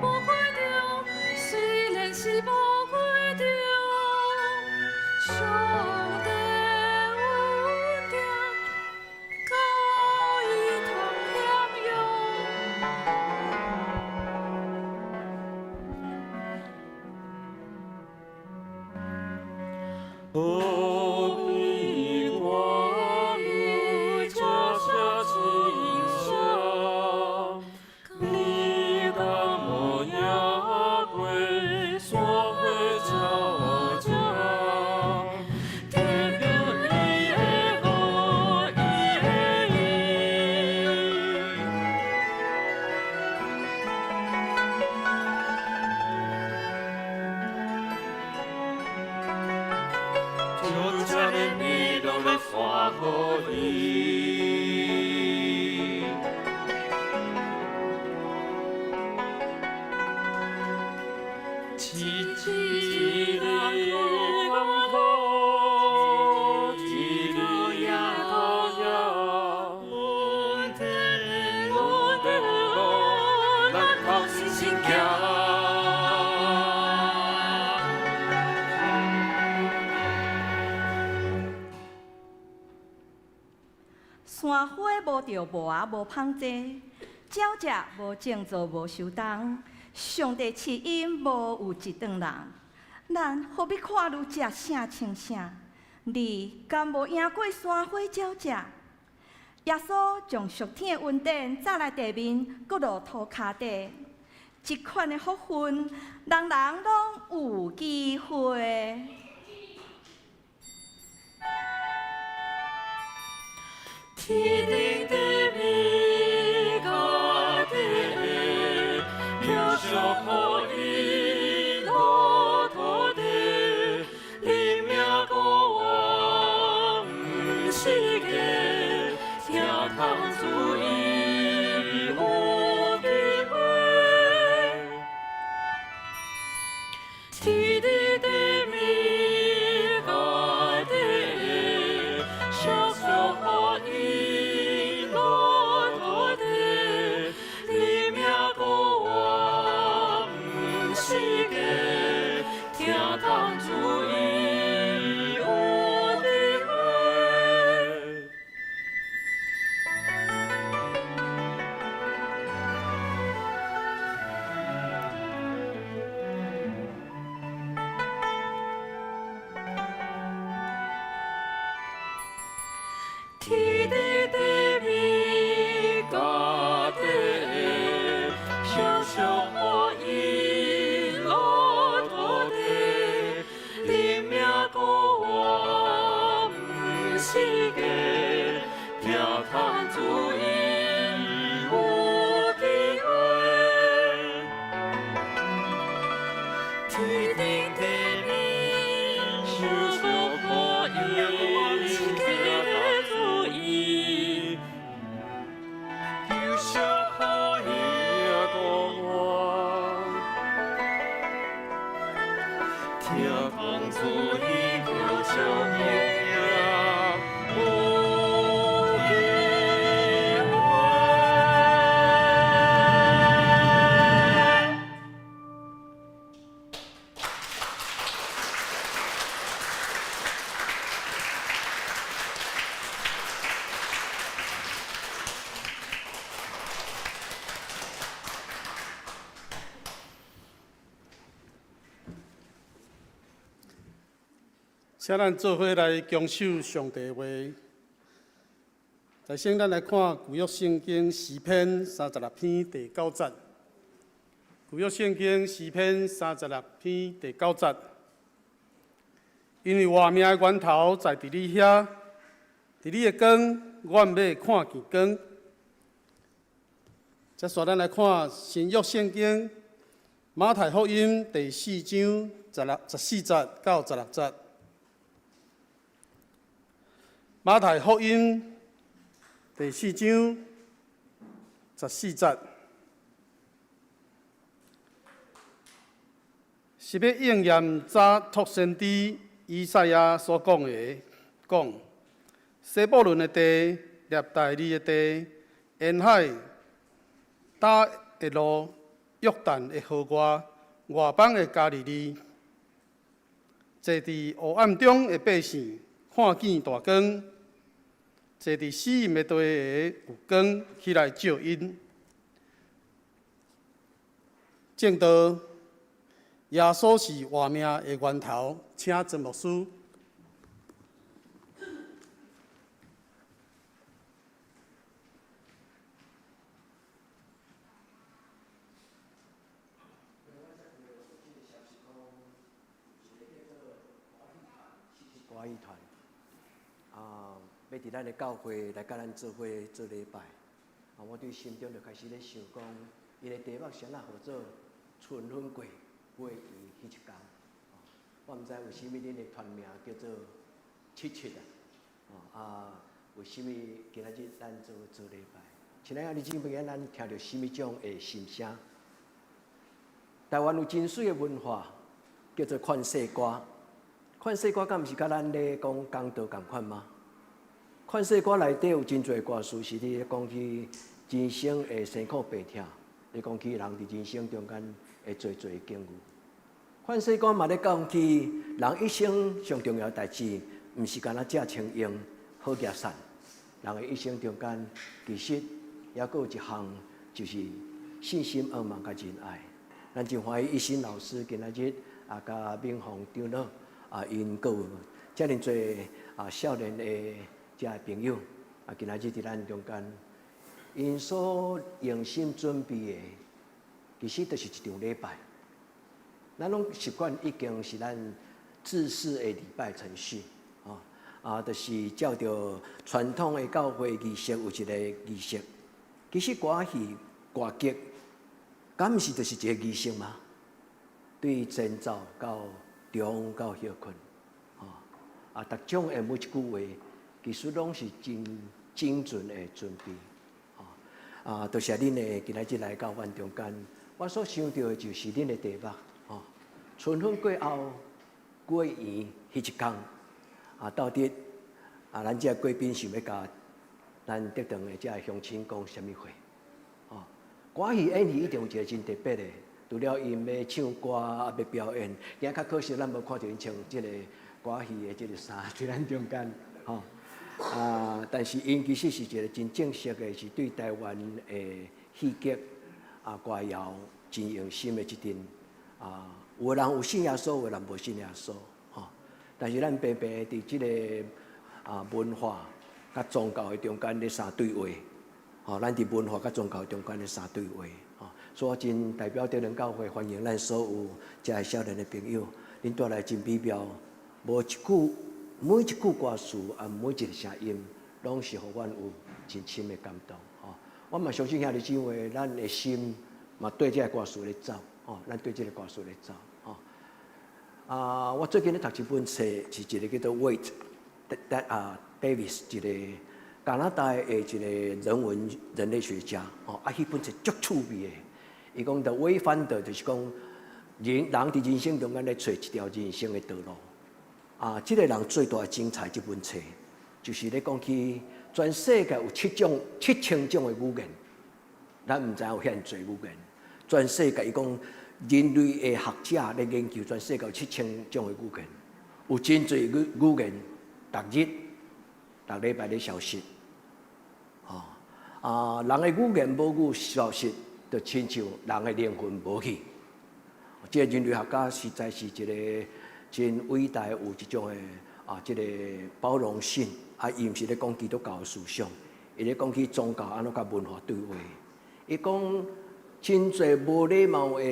无开张，虽然是无开张，上帝恩典，教伊通享用。何必挂虑这声清声？你敢无赢过山火鸟只？得着伊的福，伊的义。就这呢美丽的山河里。一一个光头，一个影，阮的路，咱靠信心行。山花无著无仔无芳济，鸟只无种作无收冬，上帝赐𪜶无有一顿人，咱何必看愈这声清声？你敢无赢过山花鸟只？耶稣将属天的恩典炸来地面，阁落涂跤底，这款的福分，人人拢有机会。天天頂地面甲地，求祝福伊樂土地，靈命孤王毋是假，聽通主伊有機會。天頂地面甲地，小祝福伊樂土地，靈命孤王毋是假，聽通主伊有機會。天頂地面甲地，小祝福伊樂土地，靈命孤王毋是假，聽通主伊有機會。天頂地面，小祝福伊主伊，求祝福伊孤王，聽通主伊求祝福有機會。請咱做伙來恭守上帝話。在先，咱來看舊約聖經詩篇36篇第九節。舊約聖經詩篇36篇第九節，因為活命的源頭在佇你遐，佇你的光，阮欲看見光。接續咱來看新約聖經馬太福音第四章16、14節到16節。馬太福音第四章十四節，是欲應驗早託先知以賽亞所講的，講西布倫的地、納大利的地、沿海東的路、約旦的河外、外邦的加利利，坐佇黑暗中的百姓看見大光，坐佇死蔭的地的有光起來照𪜶。證道，耶穌是活命的源頭，請曾牧師。歌藝團啊，欲佇咱的教會來佮咱做伙做禮拜。啊，我對心中就開始咧想講，伊的題目啥物號做春分過月圓彼一工。我毋知為啥物恁的團名叫做七七啊？哦啊，為啥物今仔日咱做做禮拜？親愛的姊妹，咱聽著啥物種的心聲？台灣有真媠的文化，叫做勸世歌。勸世歌敢毋是佮咱咧講公道仝款嗎？勸世歌內底有真濟歌詞是咧講起人生的生苦病痛，咧講起人佇人生中間的濟濟境遇。勸世歌嘛咧講起人一生上重要的代誌，毋是干焦食穿用好額散。人的一生中間，其實猶閣有一項，就是信心、仰望佮仁愛。咱真歡喜一心老師今仔日啊，佮敏鳳長老啊，𪜶閣有遮爾濟啊少年的遮个朋友啊，今仔日佇咱中間，𪜶所用心準備的，其實就是一場禮拜。咱攏習慣已經是咱制式的禮拜程序，哦。啊，就是照著傳統的教會儀式有一個儀式。其實歌戲歌劇，敢毋是就是一個儀式嗎？對前奏到中到歇睏，吼啊，逐種的每一句話，其實攏是真精準的準備，吼啊，多謝恁的今仔日來到阮中間，我所想著的就是恁的題目，吼，春分過後過圓彼一工，啊，到底啊，咱這個貴賓想欲共咱德堂的這個鄉親講啥物話？吼，歌戲演戲一定有一個真特別的，除了𪜶欲唱歌啊，欲表演，今較可惜咱無看著𪜶穿這個歌戲的這個衫佇咱中間，吼啊！但是𪜶其實是一個真正式的，是對台灣的戲劇啊歌謠真用心的一陣啊。有的人有信耶穌，有的人無信耶穌，吼。但是咱平平佇這個啊文化佮宗教的中間咧相對話，吼，咱佇文化佮宗教中間咧相對話，吼。所以我真代表德仁教會歡迎咱所有遮個少年的朋友，恁帶來真美妙，無一句每一句歌詞啊，每一個聲音，攏是予阮有真深的感動，吼。我嘛相信兄弟姊妹，咱的心嘛綴這個歌詞咧走，吼，咱綴這個歌詞咧走，吼。啊，我最近咧讀一本冊，是一個叫做 Wade 啊 Davis 一個加拿大的一個人文人類學家，吼，啊，彼本冊足趣味的。伊講 The Wayfinder 就是講人人佇人生中間咧揣一條人生的道路。啊，這個人最大的精彩，這本冊就是咧講起全世界有七種7000種的語言，咱毋知影有遐爾濟語言。全世界伊講人類的學者咧研究全世界有七千種的語言，有真濟語言，逐日、逐禮拜咧消失。吼啊，人的語言母語消失，就親像人的靈魂無去。這個人類學家實在是一個真偉大，有這種的啊，這個包容性啊，伊毋是咧講基督教的思想，伊咧講起宗教按怎佮文化對話。伊講真濟無禮貌的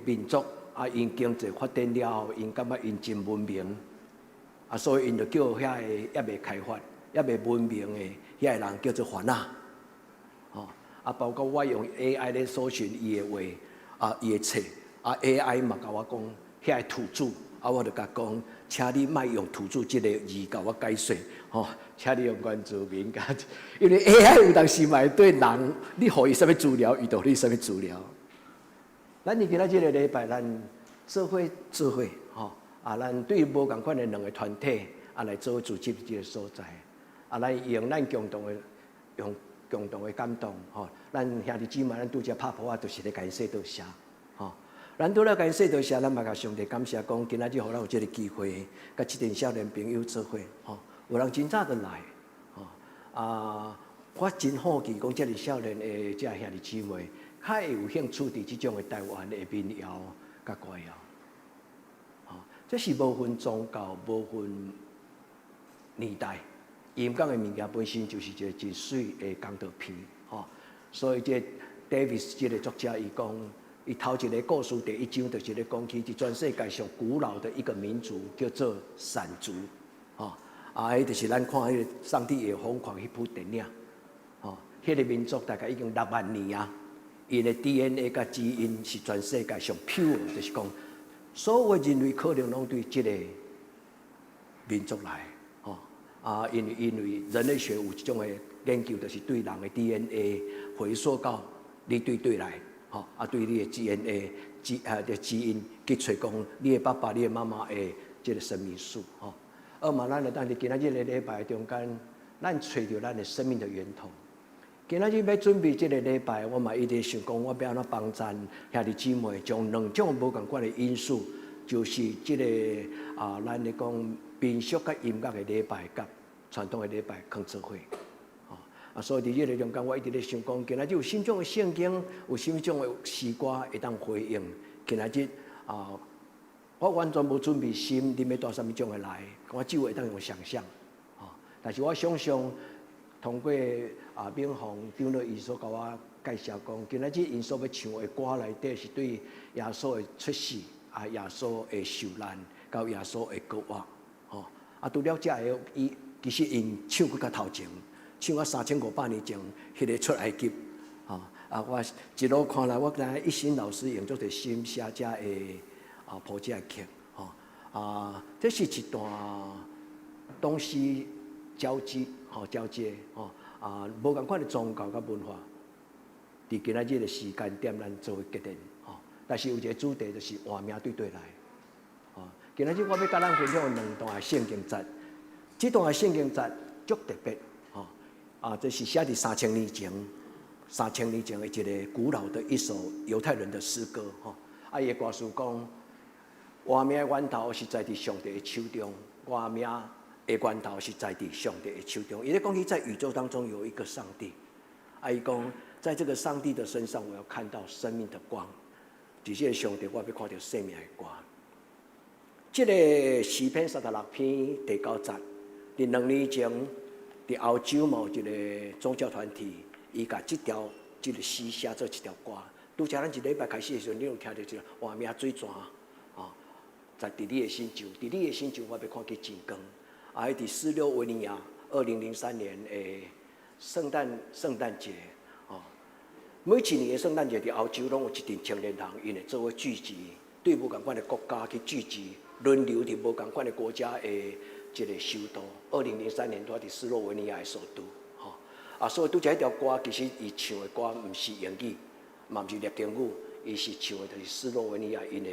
民族啊，𪜶經濟發展了後，𪜶感覺𪜶真文明，啊，所以𪜶就叫遐个猶未開發、猶未文明的遐个人叫做番仔。吼啊，包括我用 AI 咧搜尋伊的話，啊，伊的冊，啊 AI 嘛共我講遐个土著，啊，我就共講，請你莫用土著這個字共我解說，吼，請你用原住民共，因為 AI 有當時嘛會對人，你予伊啥物資料，伊就予你啥物資料。咱佇今仔這個禮拜，咱做伙做伙，吼，啊，咱對無仝款的兩個團體，啊，來做伙組織這個所在，啊，咱用咱共同的用共同的感動，吼，咱兄弟姊妹，咱拄才拍噗仔，就是咧共伊說多謝，吼。咱拄了共伊說多謝，咱嘛共上帝感謝，講今仔日予咱有這個機會，佮這陣少年朋友做伙，吼，有人真早就來，吼，啊，我真好奇，講這個少年的這兄弟姊妹，較會有興趣佇這種的台灣的民謠佮歌謠，吼，這是無分宗教、無分年代，音樂的物件本身就是一個真媠的講道片，吼，所以這 Davis 這個作者伊講，伊頭一個故事第一章就是咧講起，佇全世界上古老的一個民族叫做閃族，吼，啊，彼就是咱看彼個《上帝也瘋狂》彼部電影，吼，彼個民族大概已經6萬年啊，𪜶的 DNA 佮基因是全世界上 pure，就是講所有人類可能攏對這個民族來，吼，啊，因為人類學有這種的研究，就是對人的 DNA 回溯到你對佗來。吼，啊，對你的 DNA 基啊的基因去揣講你的爸爸、你的媽媽的這個生命樹，吼。啊嘛，咱來當佇今仔日個禮拜中間，咱揣著咱的生命的源頭。今仔日欲準備這個禮拜，我嘛一直想講，我欲按怎幫贊兄弟姊妹，將兩種無仝款的因素，就是這個啊，咱咧講民俗佮音樂的禮拜，佮傳統的禮拜囥做伙。啊，所以佇這個中間，我一直咧想講，今仔日有啥物種的聖經，有啥物種的詩歌會當回應。今仔日啊，我完全無準備心，恁欲帶啥物種的來，我只有會當用想象。吼，但是我想象通過啊，敏宏長老伊所共我介紹講，今仔日𪜶所欲唱的歌內底是對耶穌的出世，啊，耶穌的受難，到耶穌的復活。吼，啊，除了這個伊其實𪜶唱閣較頭前，唱啊3500年前，彼个出埃及，吼啊！我一路看來，我感覺一心老師用足濟心寫這个啊譜這个曲，吼啊，這是一段東西交織，吼交接，吼啊，無仝款的宗教佮文化，佇今仔日的時間點，咱做伙結連，吼。但是有一个主題，就是活命對佗來，吼。今仔日我欲佮咱分享兩段的聖經節，這段的聖經節足特別，吼啊，這是寫佇三千年前，三千年前的一个古老的一首猶太人的詩歌，吼。啊，伊的歌詞講，活命的源頭是在佇上帝的手中，活命的源頭是在佇上帝的手中。伊咧講起在宇宙當中有一個上帝，啊，伊講在這個上帝的身上，我要看到生命的光。佇這个上帝，我欲看著生命的光。這个詩篇36篇第九節，佇2年前，佇歐洲某一个宗教團體，伊共這條這个詩寫做一條歌。拄才咱一禮拜開始的時陣，你有聽著一个活命水泉，吼，在佇你的身上，佇你的身上，我欲看見真光。啊，佇斯洛維尼亞，2003年的聖誕節，吼，每一年的聖誕節，佇歐洲攏有一陣青年人，𪜶會做伙聚集，對無仝款的國家去聚集，輪流佇無仝款的國家的一个首都。2003年，拄佇斯洛維尼亞的首都，吼。啊，所以拄才彼條歌，其實伊唱的歌毋是英語，嘛毋是拉丁語，伊是唱的就是斯洛維尼亞𪜶的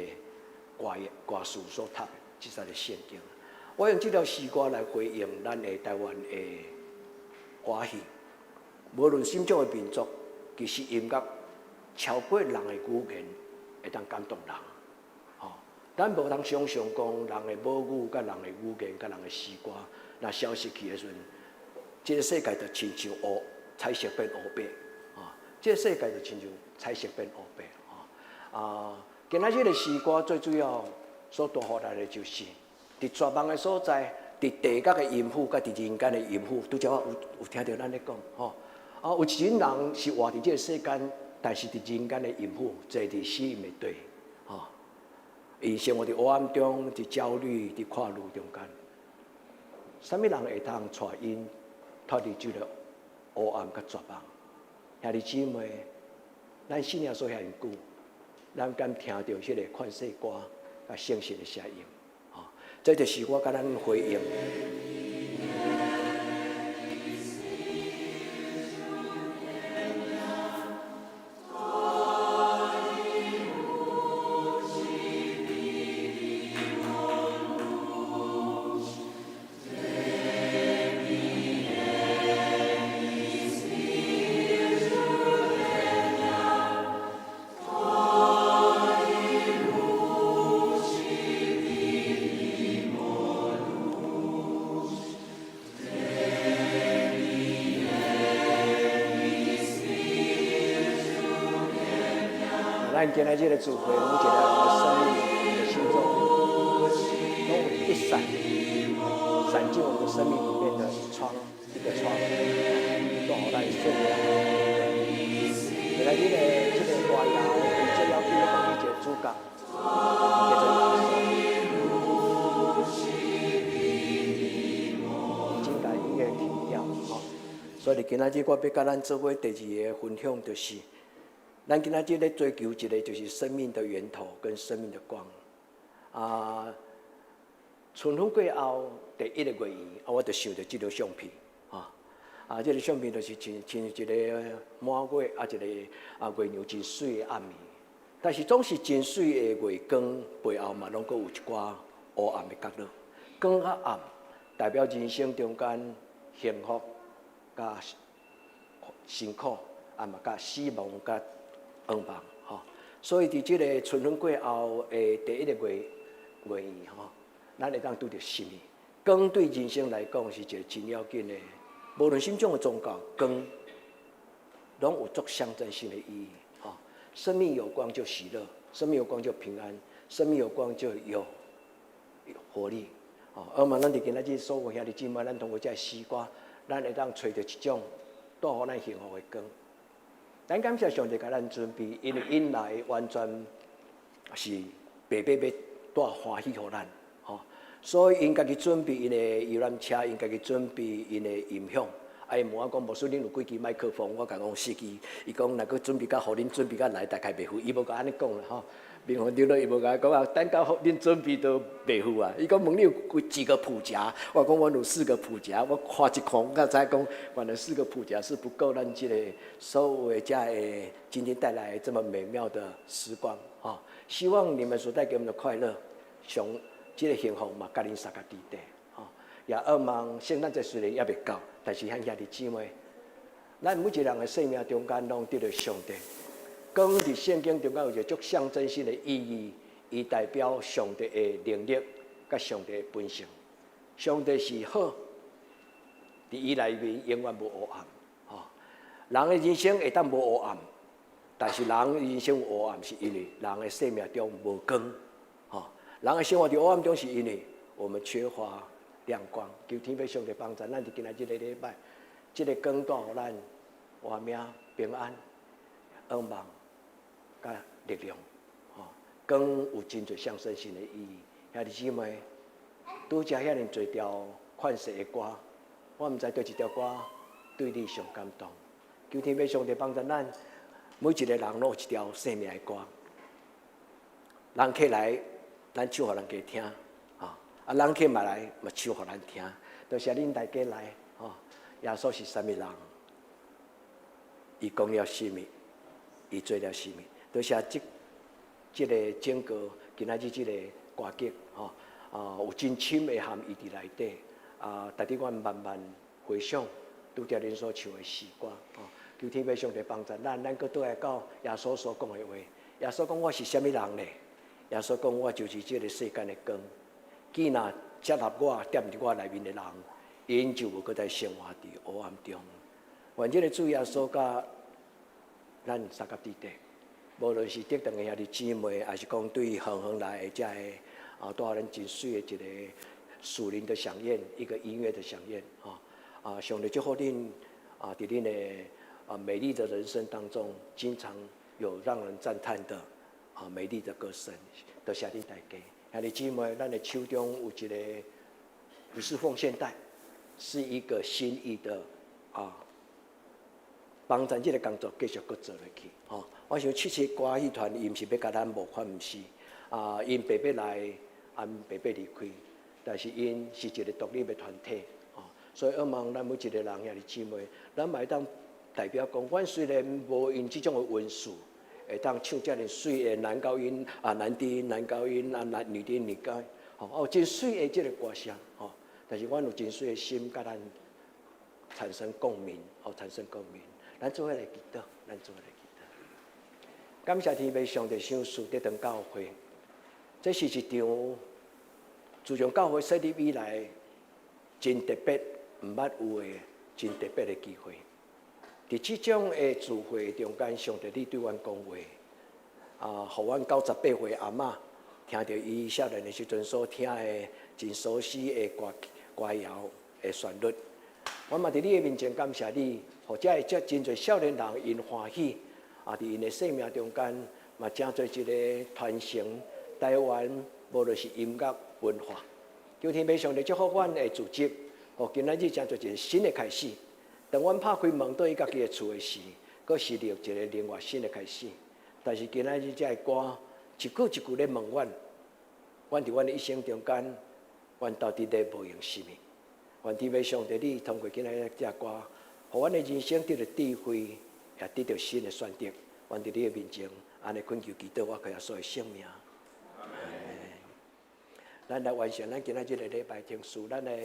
歌歌詞所讀的這節的聖經。我用這條詩歌來回應咱的台灣的歌戲，無論什種的民族，其實音樂超過人的語言，會當感動人。吼，咱無通想象講人的母語、佮人的語言、佮人的詩歌，若消失去的時陣，這个世界就親像烏彩色變烏白，啊，這个世界就親像彩色變烏白，啊，今仔日的詩歌最主要所帶予來的就是，佇絕望的所在，佇地獄的陰府，佮佇人間的陰府，拄才我有聽著咱咧講，吼，啊，有一種人是活佇這个世間，但是佇人間的陰府，坐佇死蔭的地，吼，伊生活佇黑暗中，佇焦慮、佇苦慮中間，啥物人會通帶𪜶脫離這个黑暗佮絕望？兄弟姊妹，咱信耶穌遐爾久，咱敢聽著彼个勸世歌佮聖神的聲音？吼，這就是我共咱回應。咱今仔日的聚會，每一個人的生命的心中，攏有一扇閃進我們生命裡面的窗，一個窗，帶予咱生命。今仔日的這个歌謠，最要緊咧講起一個主角，叫做耶穌。已經共音樂停掉，吼。所以今仔日我欲佮咱做伙第二個分享，就是。咱今仔日咧追求一個，就是生命的源頭跟生命的光。啊，春分過後第一个月圓，啊，我就想著這張相片，啊，啊，這个相片就是親像一个滿月，啊，一个啊月娘真媠的暗暝。但是總是真媠的月光背後嘛，攏閣有一寡烏暗的角落。光佮暗代表人生中間幸福佮辛苦，啊嘛佮死亡佮願望，吼。所以佇這个春分過後的第一个月月圓，吼，咱會當拄著什物？光對人生來講是一个真要緊的，無論啥種的宗教，光攏有足象徵性的意義，吼。生命有光就喜樂，生命有光就平安，生命有光就有活力。吼，而嘛，咱佇今仔日所有兄弟姊妹，咱通過這个詩歌，咱會當揣著一種帶予咱幸福的光。咱感謝上帝共咱準備，因為𪜶來完全是白白欲帶歡喜予咱，吼。所以𪜶家己準備𪜶的遊覽車，𪜶家己準備𪜶的音響。啊，伊問我講，牧師，恁有幾支麥克風？我共講四支。伊講，若閣準備較予恁準備較來，大概袂赴。伊無共按呢講啦吼。明宏長老伊無共我講啊，等到恁準備都袂赴啊。伊講問你有幾個譜夾？我講阮有四個譜夾。我看一看，我才知講，原來四個譜夾是不夠咱這個所有的遮的今天帶來這麼美妙的時光吼。希望你們所帶給我們的快樂，上這個幸福嘛，佮恁相佮佇底吼。也渴望聖誕節雖然猶未到，但是兄弟姊妹，咱每一個人的生命中間攏得著上帝。光佇聖經中間有一個足象徵性的意義，伊代表上帝的能力佮上帝的本性。上帝是好，佇伊內面永遠無黑暗。吼，人的人生會當無黑暗，但是人的人生有黑暗，是因為人的生命中無光。吼，人的生活佇黑暗中，是因為我們缺乏亮光。求天父上帝幫助咱，佇今仔這個禮拜，這個光帶予咱活命平安、向望、佮力量。吼，光有真濟象徵性的意義。兄弟姊妹，拄才遐爾濟條款式的歌，我毋知佗一條歌對你上感動。求天父上帝幫助咱，每一個人攏有一條生命的歌。人客來，咱唱予人家聽，吼啊，人客嘛來，嘛唱予咱聽。多謝恁大家來，吼。耶穌是啥物人？伊講了啥物？伊做了啥物？多謝這個整個今仔日這個歌劇，吼啊，有真深的含義佇內底。啊，值得阮慢慢回想，拄才恁所唱的詩歌，吼。求天父上帝幫助咱，咱閣倒來到耶穌所講的話。耶穌講：我是啥物人呢？耶穌講：我就是這個世間的光。既若接納我，踮佇我內面的人，𪜶就無閣再生活佇黑暗中。願這個主耶穌佮咱相佮佇底，無論是得堂的兄弟姊妹，抑是講對遠遠來的遮个啊，帶予咱真媠的一個屬靈的饗宴，一個音樂的饗宴，吼啊！上帝祝福恁啊，佇恁的啊美麗的人生當中，經常有讓人讚嘆的啊美麗的歌聲，多謝恁大家。兄弟姊妹，咱的手中有一個不是奉獻袋，是一個心意的啊，幫咱這個工作繼續閣做落去。吼，我想七七歌戲團伊毋是欲共咱募款，毋是啊，𪜶白白來，啊白白離開，但是𪜶是一個獨立的團體，吼，所以希望咱每一個人兄弟姊妹，咱嘛會當代表講，阮雖然無𪜶這種的文書，會當唱遮爾媠的男高音啊，男低音、男高音啊，男女低音、女高音，吼，哦，真媠的這個歌聲，吼，但是阮有真媠的心，佮咱產生共鳴，哦，產生共鳴，咱做伙來祈禱，咱做伙來祈禱。感謝天父上帝賞賜得堂教會，這是一場自從教會設立以來真特別、毋捌有的真特別的機會。佇這種的聚會中間，上帝你對阮講話，啊，予阮98歲阿嬤聽著伊少年的時陣所聽的真熟悉的歌歌謠的旋律。我嘛佇你的面前感謝你，予遮的遮真濟少年人𪜶歡喜，啊，佇𪜶的生命中間嘛，成做一個傳承台灣，無論是音樂文化。求天父上帝祝福阮的組織，予今仔日成做一個新的開始。當阮拍開門對家己的厝的時，閣是另一個另外新的開始。但是今仔日這个歌，一句一句咧問阮，阮佇阮的一生中間，阮到底咧無用啥物？願天父上帝，你通過今仔日這歌，予阮的人生得著智慧，也得著新的選擇。願佇你的面前，按呢懇求祈禱，我靠耶穌的聖名。咱來完成咱今仔日的禮拜程序，咱來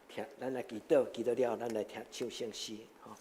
聽，咱來祈禱，祈禱了後，咱來聽唱聖詩，吼。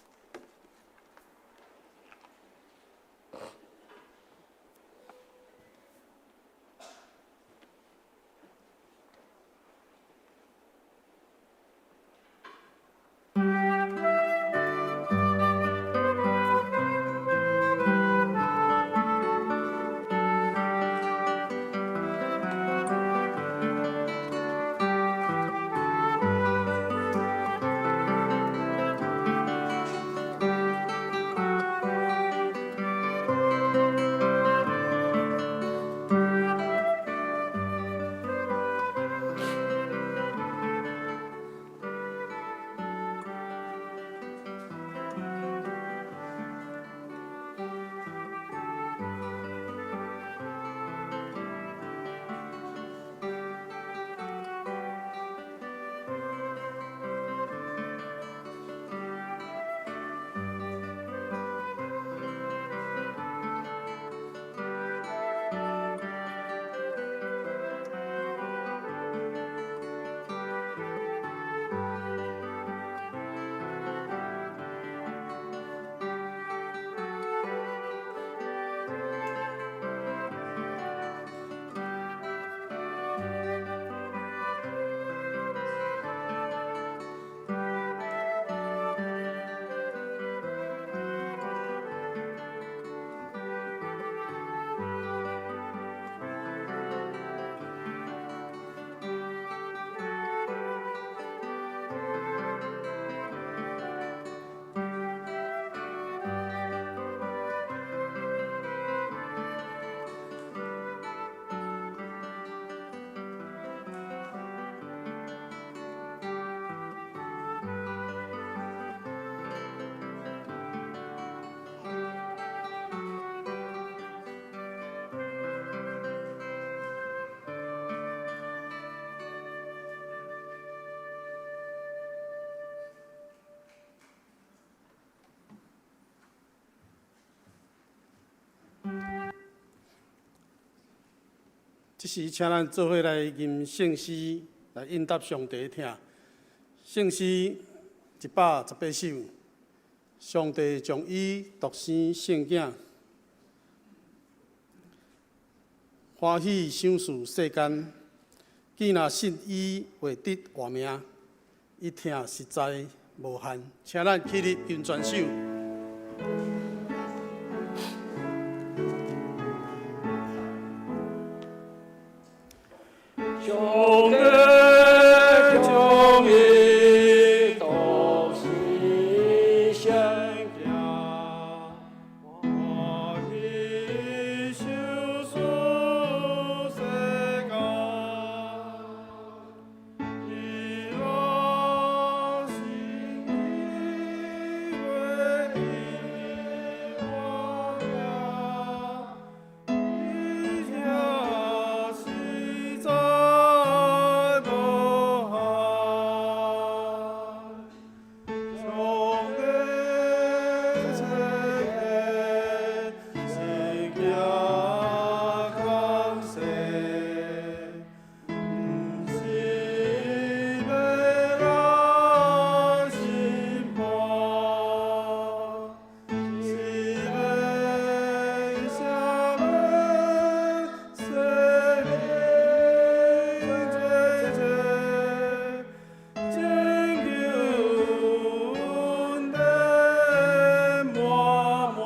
這時，請咱做伙來吟聖詩，來應答上帝的疼。聖詩118首，上帝將伊獨生聖囝，歡喜賞賜世間，見若信伊會得活命，伊疼實在無限。請咱起立吟全首。上帝將伊獨生聖子，歡喜賞賜世間，伊若信伊會得活命，伊疼實在無限。上帝差遣聖子降世，毋是欲來審判，是欲赦免世人罪債，拯救恩典滿滿。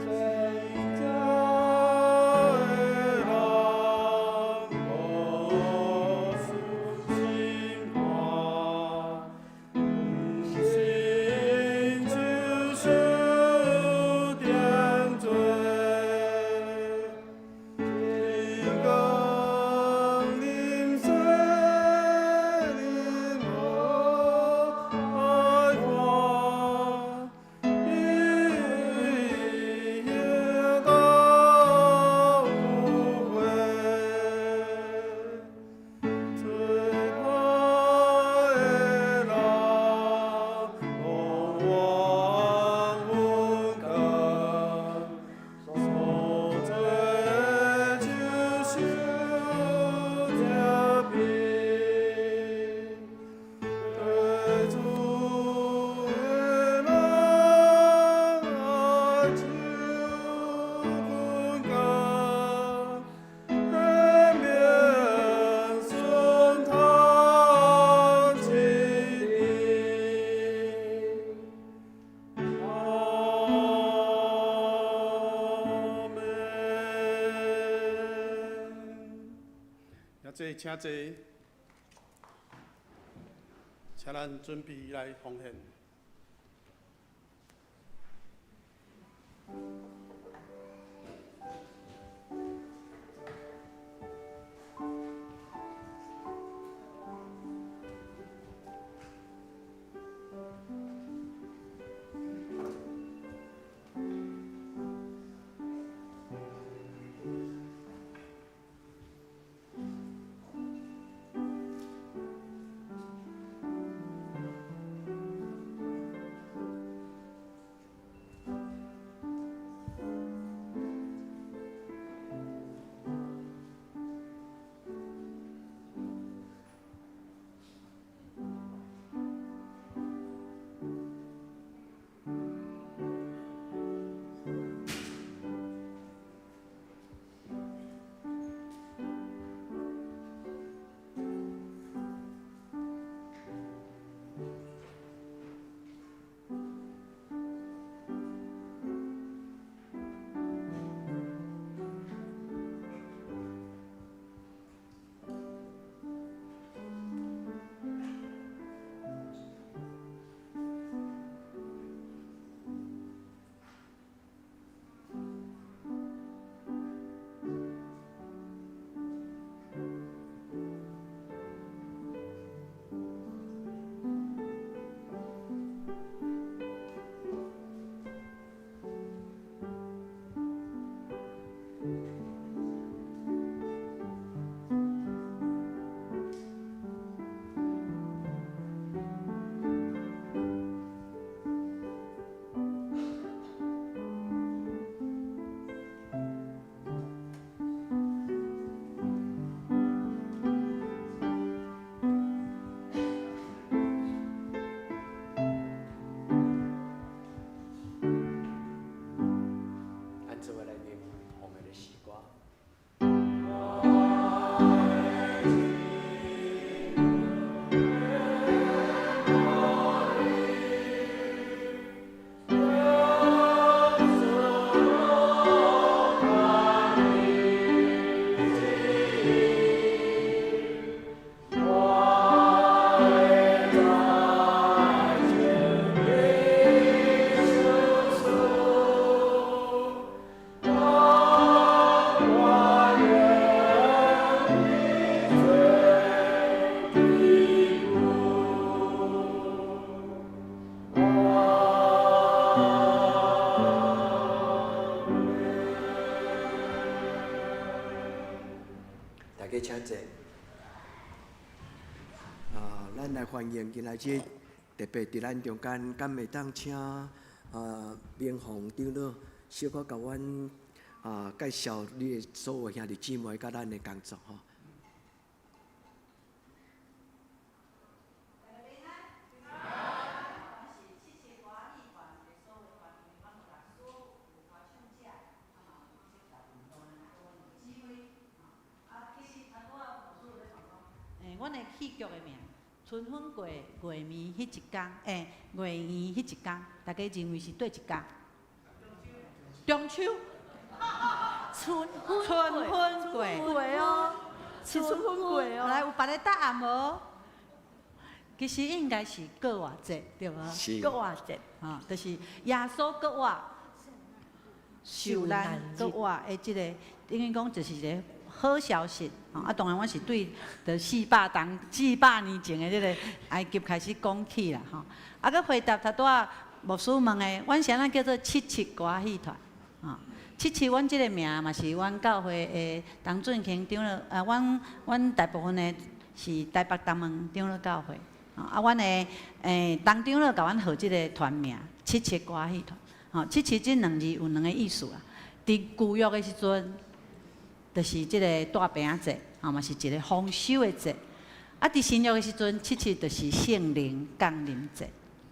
聖潔的人無需審判，毋信就受定罪。天降臨聖靈愛看，伊到有悔，罪歹的人攏枉分工，所做就受責備。對主的人愛就困覺，免順他旨意。阿門。請坐，請坐，請咱準備來奉獻。請坐。啊，咱來歡迎今仔日特別佇咱中間，敢會當請明宏長老小可共阮介紹你的所有兄弟姊妹佮咱的工作吼。阮的戲劇的名，春分過月暝彼一工，月圓彼一工，大家認為是佗一工？中秋。春分春分過。過哦，是春分過哦。來，有別个答案無？其實應該是過活節，對無？是。過活節，就是耶穌復活受難復活的這個，等於講就是一個好消息。啊，當然，阮是對著400年前的這个埃及開始講起啦，吼。啊，閣回答頭拄仔牧師問的，阮啥物叫做七七歌戲團？七七，阮這个名嘛是阮教會的陳俊卿長老，阮大部分的是台北東門長老教會。啊，阮的陳長老共阮號這个團名七七歌戲團。吼，七七這兩字有兩个意思啦。佇舊約的時陣，就是這个大餅節，嘛是一个豐收的節。啊，佇新約的時陣，七七就是聖靈降臨節。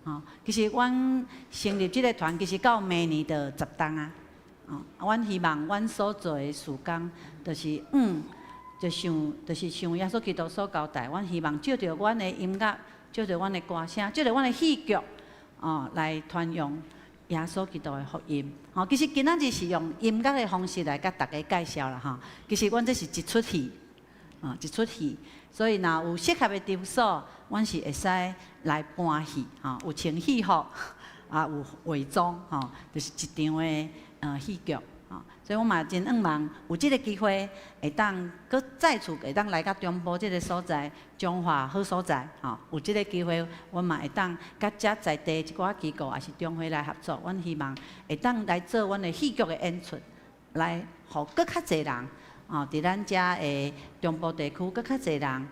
吼，其實阮成立這个團，其實到明年就10冬啊。阮希望阮所做的事工，就是就像耶穌基督所交代，阮希望藉著阮的音樂，藉著阮的歌聲，藉著阮的戲劇，來傳揚耶穌基督的福音。吼，其實今仔日是用音樂的方式來佮大家介紹啦，吼。其實阮這是一齣戲，一齣戲，所以若有適合的場所，阮是會使來搬戲，吼，有穿戲服，啊，有化妝，吼，就是一場的戲劇，吼。所以我嘛真向望有這个機會，會當閣再次會當來到中部這个所在，彰化好所在，吼。有這个機會，阮嘛會當佮遮在地一寡機構，也是中會來合作。阮希望會當來做阮的戲劇的演出，來予閣較濟人，佇咱遮的中部地區閣較濟人，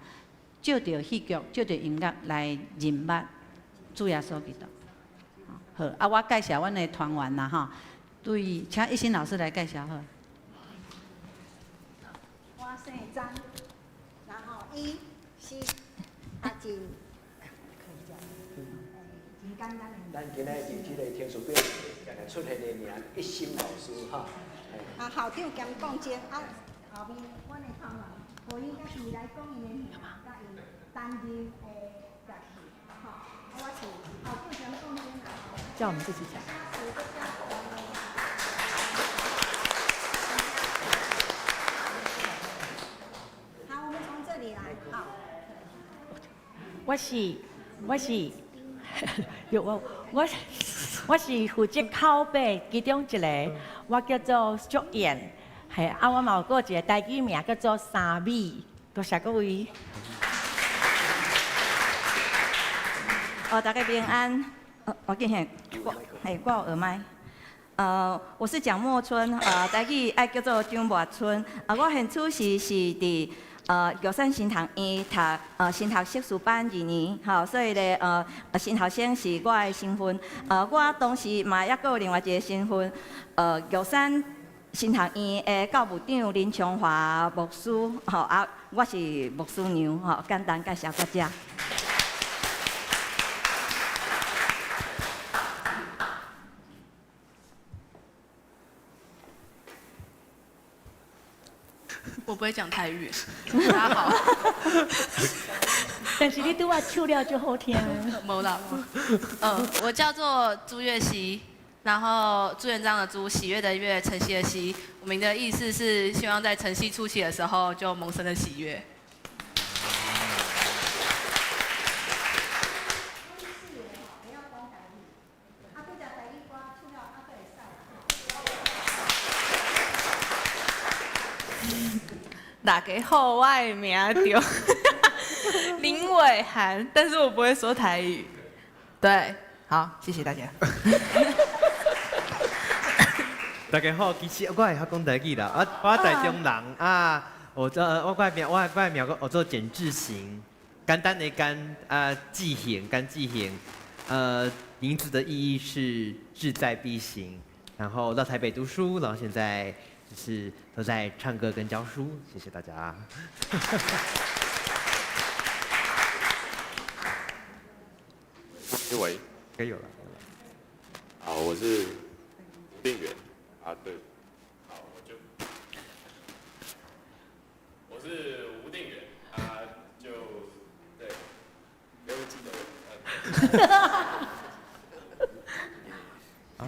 藉著戲劇、藉著音樂來認捌主耶穌基督。好，啊，我介紹阮的團員啦，吼。對，請一心老師來介紹好。我姓張，然後一、四、阿真，真簡單。咱今仔佇這个天書表出現的名，一心老師哈。啊，校長兼講者，啊，後面阮的團員，予𪜶家己來講𪜶的名，佮𪜶擔任的角色，吼。啊，我是校長兼講者。叫我們自己講。好，我們從這裡來。好。我是負責口碑其中一个，我叫做淑燕，嘿，啊，我嘛有閣一个台語名叫做三美，多謝各位。哦，大家平安。我今天我嘿，我有耳麥。我是蔣默春，台語愛叫做張默春。啊，我現處是佇玉山神學院讀神學碩士班2年，吼，所以咧神學生是我的身份。我同時嘛猶閣有另外一個身份，玉山神學院的教務長林長華牧師，吼，啊，我是牧師娘，吼，簡單介紹到這。我不會講台語，大家好。但是你拄仔唱了就好聽。無啦，我叫做朱月熙，然後朱元璋的朱，喜悅的悅，晨曦的曦。我們的意思是希望在晨曦初起的時候就萌生了喜悅。大家好，我的名叫林偉涵，但是我不會說台語。對，好，謝謝大家。大家好，其實我會曉講台語啦，我台中人啊，我這我的名我做簡志行，簡單的簡啊，志行簡志行，名字的意義是志在必行。然後到台北讀書，然後現在就是都在唱歌跟教書，謝謝大家。喂，可以有了。好，我是吳定遠啊，對，好，我是吳定遠啊，就對，沒有記得我。啊？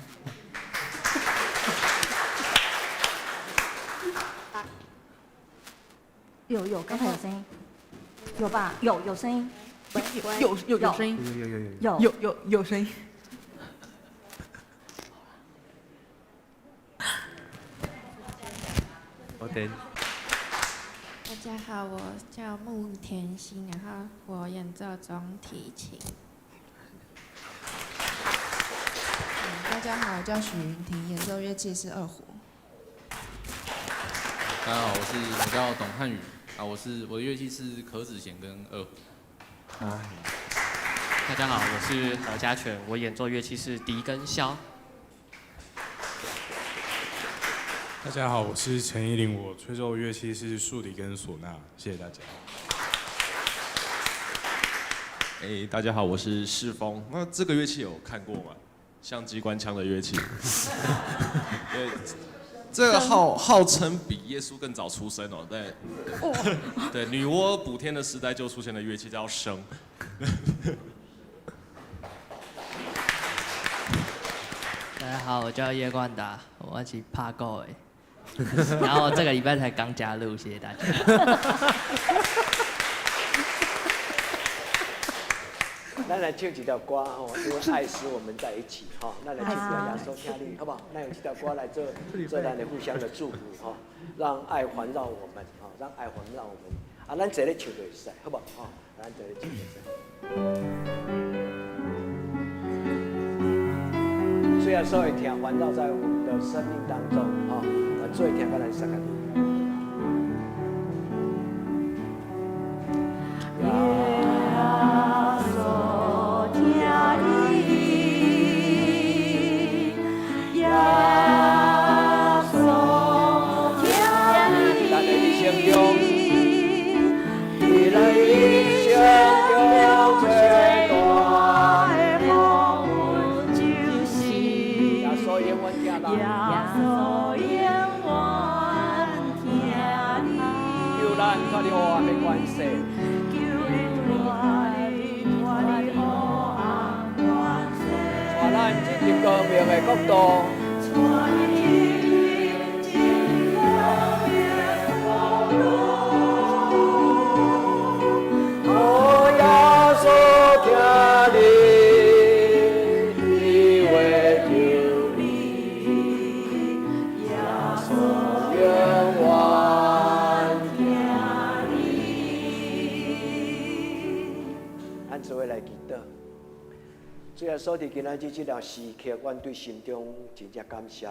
有，剛才有聲音，有吧？有聲音，有聲音，有聲音。我等。大家好，我叫穆甜心，然後我演奏中提琴。大家好，我叫許雲婷，演奏樂器是二胡。大家好，我叫董漢宇啊，我的樂器是殼子弦跟二胡。大家好，我是何家全，我演奏樂器是笛跟簫。大家好，我是陳依林，我吹奏樂器是豎笛跟嗩吶，謝謝大家。欸，大家好，我是世峰。那這個樂器有看過嗎？像機關槍的樂器。對，這個號稱比耶穌更早出生哦。對，對，女媧補天的時代就出現的樂器叫笙。大家好，我叫葉冠達，我是拍鼓的，然後這個禮拜才剛加入，謝謝大家。咱來唱一條歌吼，因為愛使我們在一起吼。咱來唱一條耶穌疼你，好不好？咱用這條歌來做咱的互相的祝福吼，讓愛環繞我們吼，讓愛環繞我們。啊，咱坐咧唱就會使，好不好？吼，咱坐咧唱就會使。雖然說會疼環繞在我們的生命當中，吼，最疼甲咱相共。光明的國度。哦，耶穌疼你，伊話救你，耶穌永遠疼你。咱做伙來祈禱。主耶穌，佇今仔日這個時刻，阮對心中真正感謝。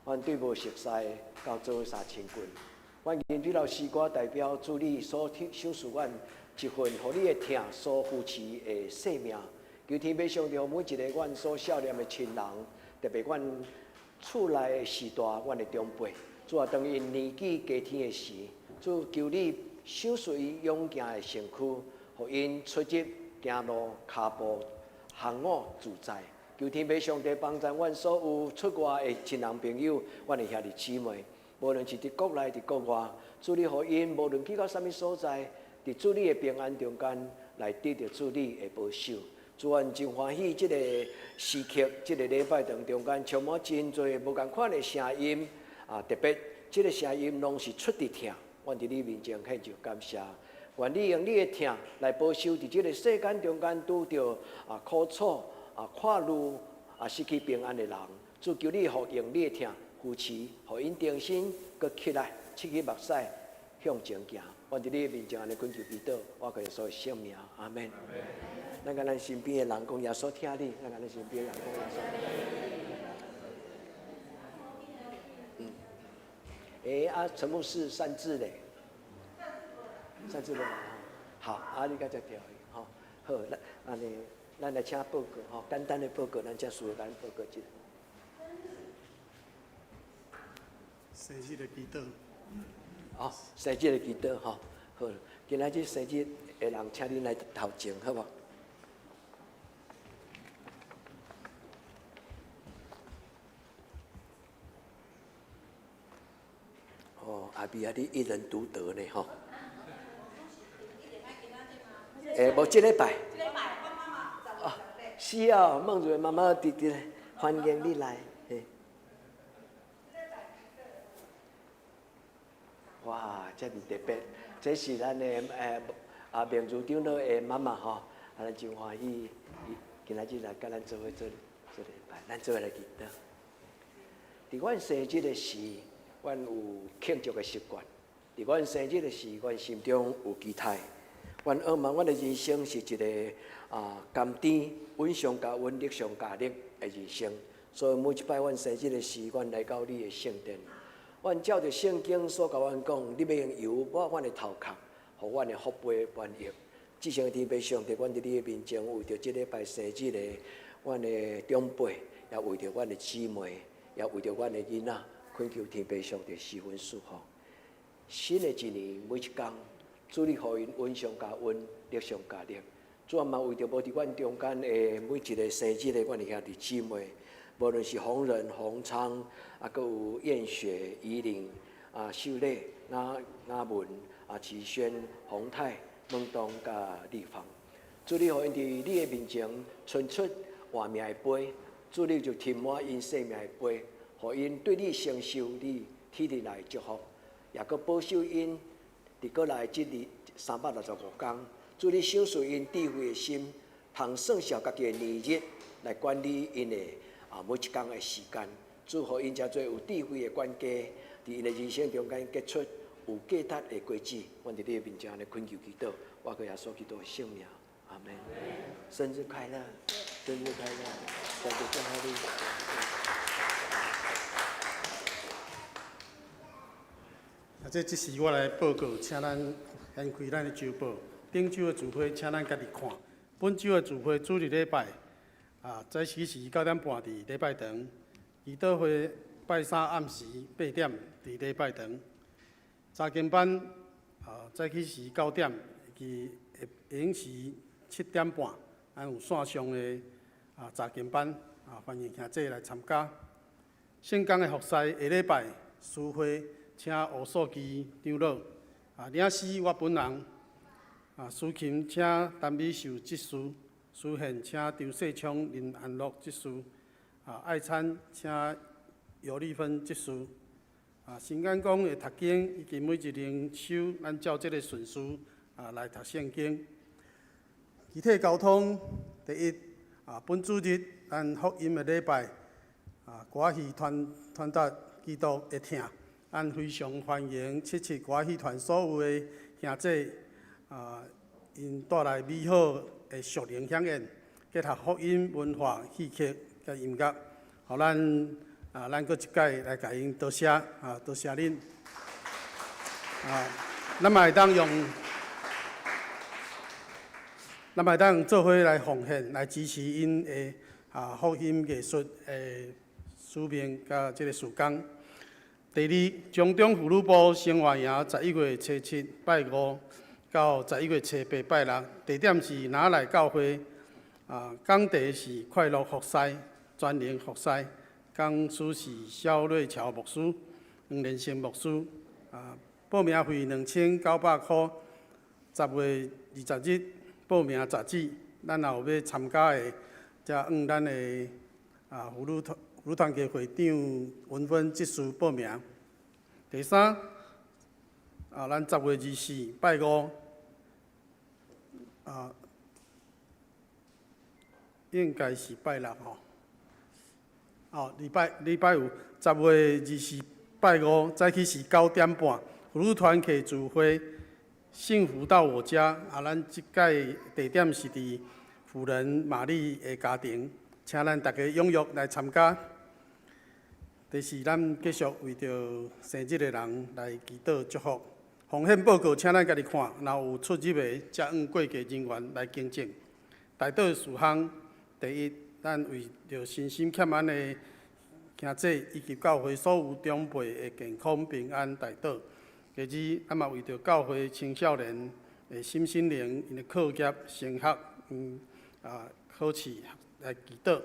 阮對無熟似到做伙相親近。阮用這首詩歌代表主你所賞賜阮一份，予你的疼所扶持的生命。求天父上帝，予每一個阮所思念的親人，特別阮厝內的序大，阮的長輩，主啊，當𪜶年紀加添的時，主求你賞賜伊勇健的身軀，予𪜶出入行路跤步行伍自在。求天父上帝幫助阮所有出外的親人朋友，阮的兄弟姊妹，無論是佇國內佇國外，主你予𪜶無論去到啥物所在，佇主你的平安中間來得著主你的保守。主阮真歡喜這個時刻，這個禮拜堂中間充滿真濟無仝款的聲音，啊，特別這個聲音攏是出佇疼，阮佇你面前獻上感謝。願你用你的疼來保守佇這個世間中間拄著啊苦楚啊看慮啊失去平安的人，主求你予用你的疼扶持，予𪜶重新閣起來，拭去目屎向前行。阮佇你面前按呢懇求祈禱，我靠耶穌的聖名，阿門。咱共咱身邊的人講耶穌疼你，咱共咱身邊的人講耶穌。欸，啊，陳牧師擅自咧。上次無來吼。好，啊，你較才調伊吼。好，咱按呢，咱來請報告吼，簡單的報告，咱請師父共咱報告一下。生日的祈禱。哦，生日的祈禱吼，好，今仔日生日的人，請恁來頭前，好無？哦，阿美啊，你一人獨得呢，吼。欸，無這禮拜。哦，是哦，孟主任媽媽佇佇歡迎你來。嘿。哇，這爾特別，這是咱的欸啊明珠長老的媽媽吼，啊，咱真歡喜，伊今仔日來佮咱做伙做做禮拜，咱做伙來祈禱。佇阮生日的時，阮有慶祝的習慣。佇阮生日的時，阮心中有期待。阮向望阮的人生是一個啊甘甜、穩上加穩、力上加力的人生。所以每一擺阮生日的時，阮來到你的聖殿，阮照著聖經所共阮講，你欲用油抹阮的頭殼，予阮的福杯滿溢。至聖的天父上帝，阮佇你的面前，為著這禮拜生日的阮的長輩，也為著阮的姊妹，也為著阮的囡仔，懇求天父上帝施恩賜福。新的一年每一工，主你予𪜶恩上加恩，力上加力。主啊，嘛為著無佇阮中間的每一個生日的阮的兄弟姊妹，無論是洪仁、洪昌，啊，閣有燕雪、怡玲、啊秀麗、雅雅文、啊齊軒、洪泰、孟東佮麗芳。主你予𪜶佇你的面前伸出活命的杯，主你就添滿𪜶生命的杯，予𪜶對你承受你體內的祝福，也閣保守𪜶佇過來這二365工。主你賞賜𪜶智慧的心，通算數家己的年日來管理𪜶的啊每一工的時間。主予𪜶成做有智慧的管家，佇𪜶的人生中間結出有價值的果子。阮佇你的面前按呢懇求祈禱，我閣耶穌基督的聖名，阿門。生日快樂，生日快樂，上帝祝福你。啊，這這時我來報告，請咱掀開咱的週報。頂週的聚會，請咱家己看。本週的聚會，主日禮拜啊，早起時9點半佇禮拜堂；祈禱會拜三暗時8點佇禮拜堂。查經班啊，早起時9點，以及下晡時7點半，咱有線上的啊查經班啊，歡迎兄弟來參加。聖工的服事下禮拜司會請吳素基長老啊，領詩我本人啊，司琴請陳美秀執事，司弦請張世昌林安樂執事，啊，愛餐請尤麗芬執事，啊，新眼光的讀經以及每一靈修，咱照這个順序啊來讀聖經。具體交通，第一啊，本主日咱福音的禮拜啊，歌戲團傳達基督的疼，咱非常歡迎七七歌戲團所有的兄弟啊，𪜶帶來美好的屬靈饗宴，結合福音文化、戲曲佮音樂，予咱啊，咱閣一擺來共𪜶多謝啊，多謝恁啊，咱嘛會當用，咱嘛會當做伙來奉獻，來支持𪜶的啊福音藝術的使命佮這个事工。第二，中中婦女部生活營11月初七拜五到11月初八拜六，地點是拿來教會。啊，講題是快樂服侍，全能服侍。講師是蕭瑞橋牧師、黃連勝牧師。啊，報名費2900箍，10月20日報名截止。咱若有欲參加的，才向咱的啊婦女團婦女團契會長文芬執事報名。第三，啊，咱10月24拜五，啊，應該是拜六吼。哦，禮拜禮拜五，10月24拜五，早起是9點半，婦女團契聚會，幸福到我家。啊，咱這擺地點是佇婦人瑪麗的家庭，請咱大家踴躍來參加。第四，咱繼續為著生日的人來祈禱祝福。奉獻報告，請咱家己看，若有出入的，才按過繼人員來更正。代禱事項，第一，咱為著身心欠安的兄姊以及教會所有長輩的健康平安代禱。第二，咱嘛為著教會青少年的心身靈𪜶的課業、升學、考試來祈禱。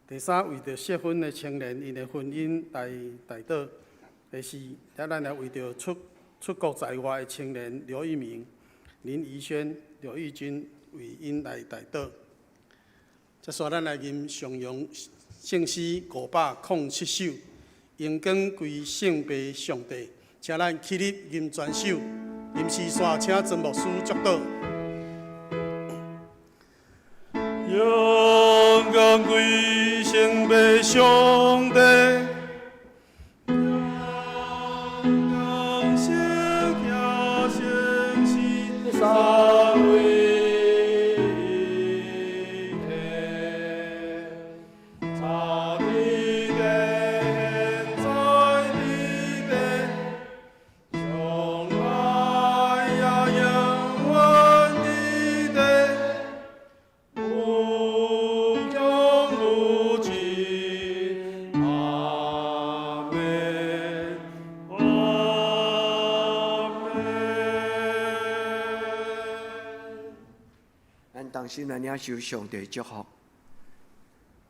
第三，為著適婚的青年𪜶的婚姻來代禱。第四，咱來為著出國在外的青年劉玉明、林怡軒、劉玉君為𪜶來代禱。接續咱來吟頌揚聖詩507首，榮光歸聖父上帝，請咱起立吟全首，臨時煞請曾牧師祝禱。榮光歸聖父上帝。三位一體，早佇地，現在佇地，將來也永遠佇地，無窮無盡。阿們，阿們。咱同心來領受上帝祝福，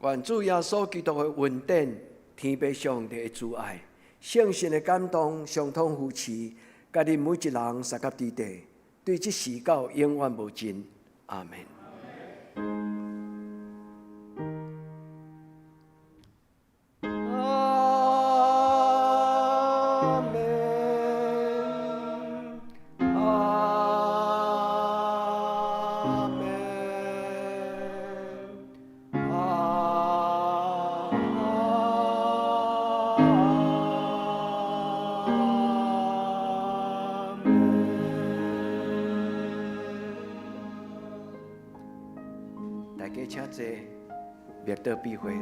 願主耶穌基督的恩典、天父上帝的慈愛、聖神的感動、相通扶持，佮恁每一人相佮佇地，對這時到永遠無盡。阿們。阿們，阿們，阿們。大家請坐，默禱閉會。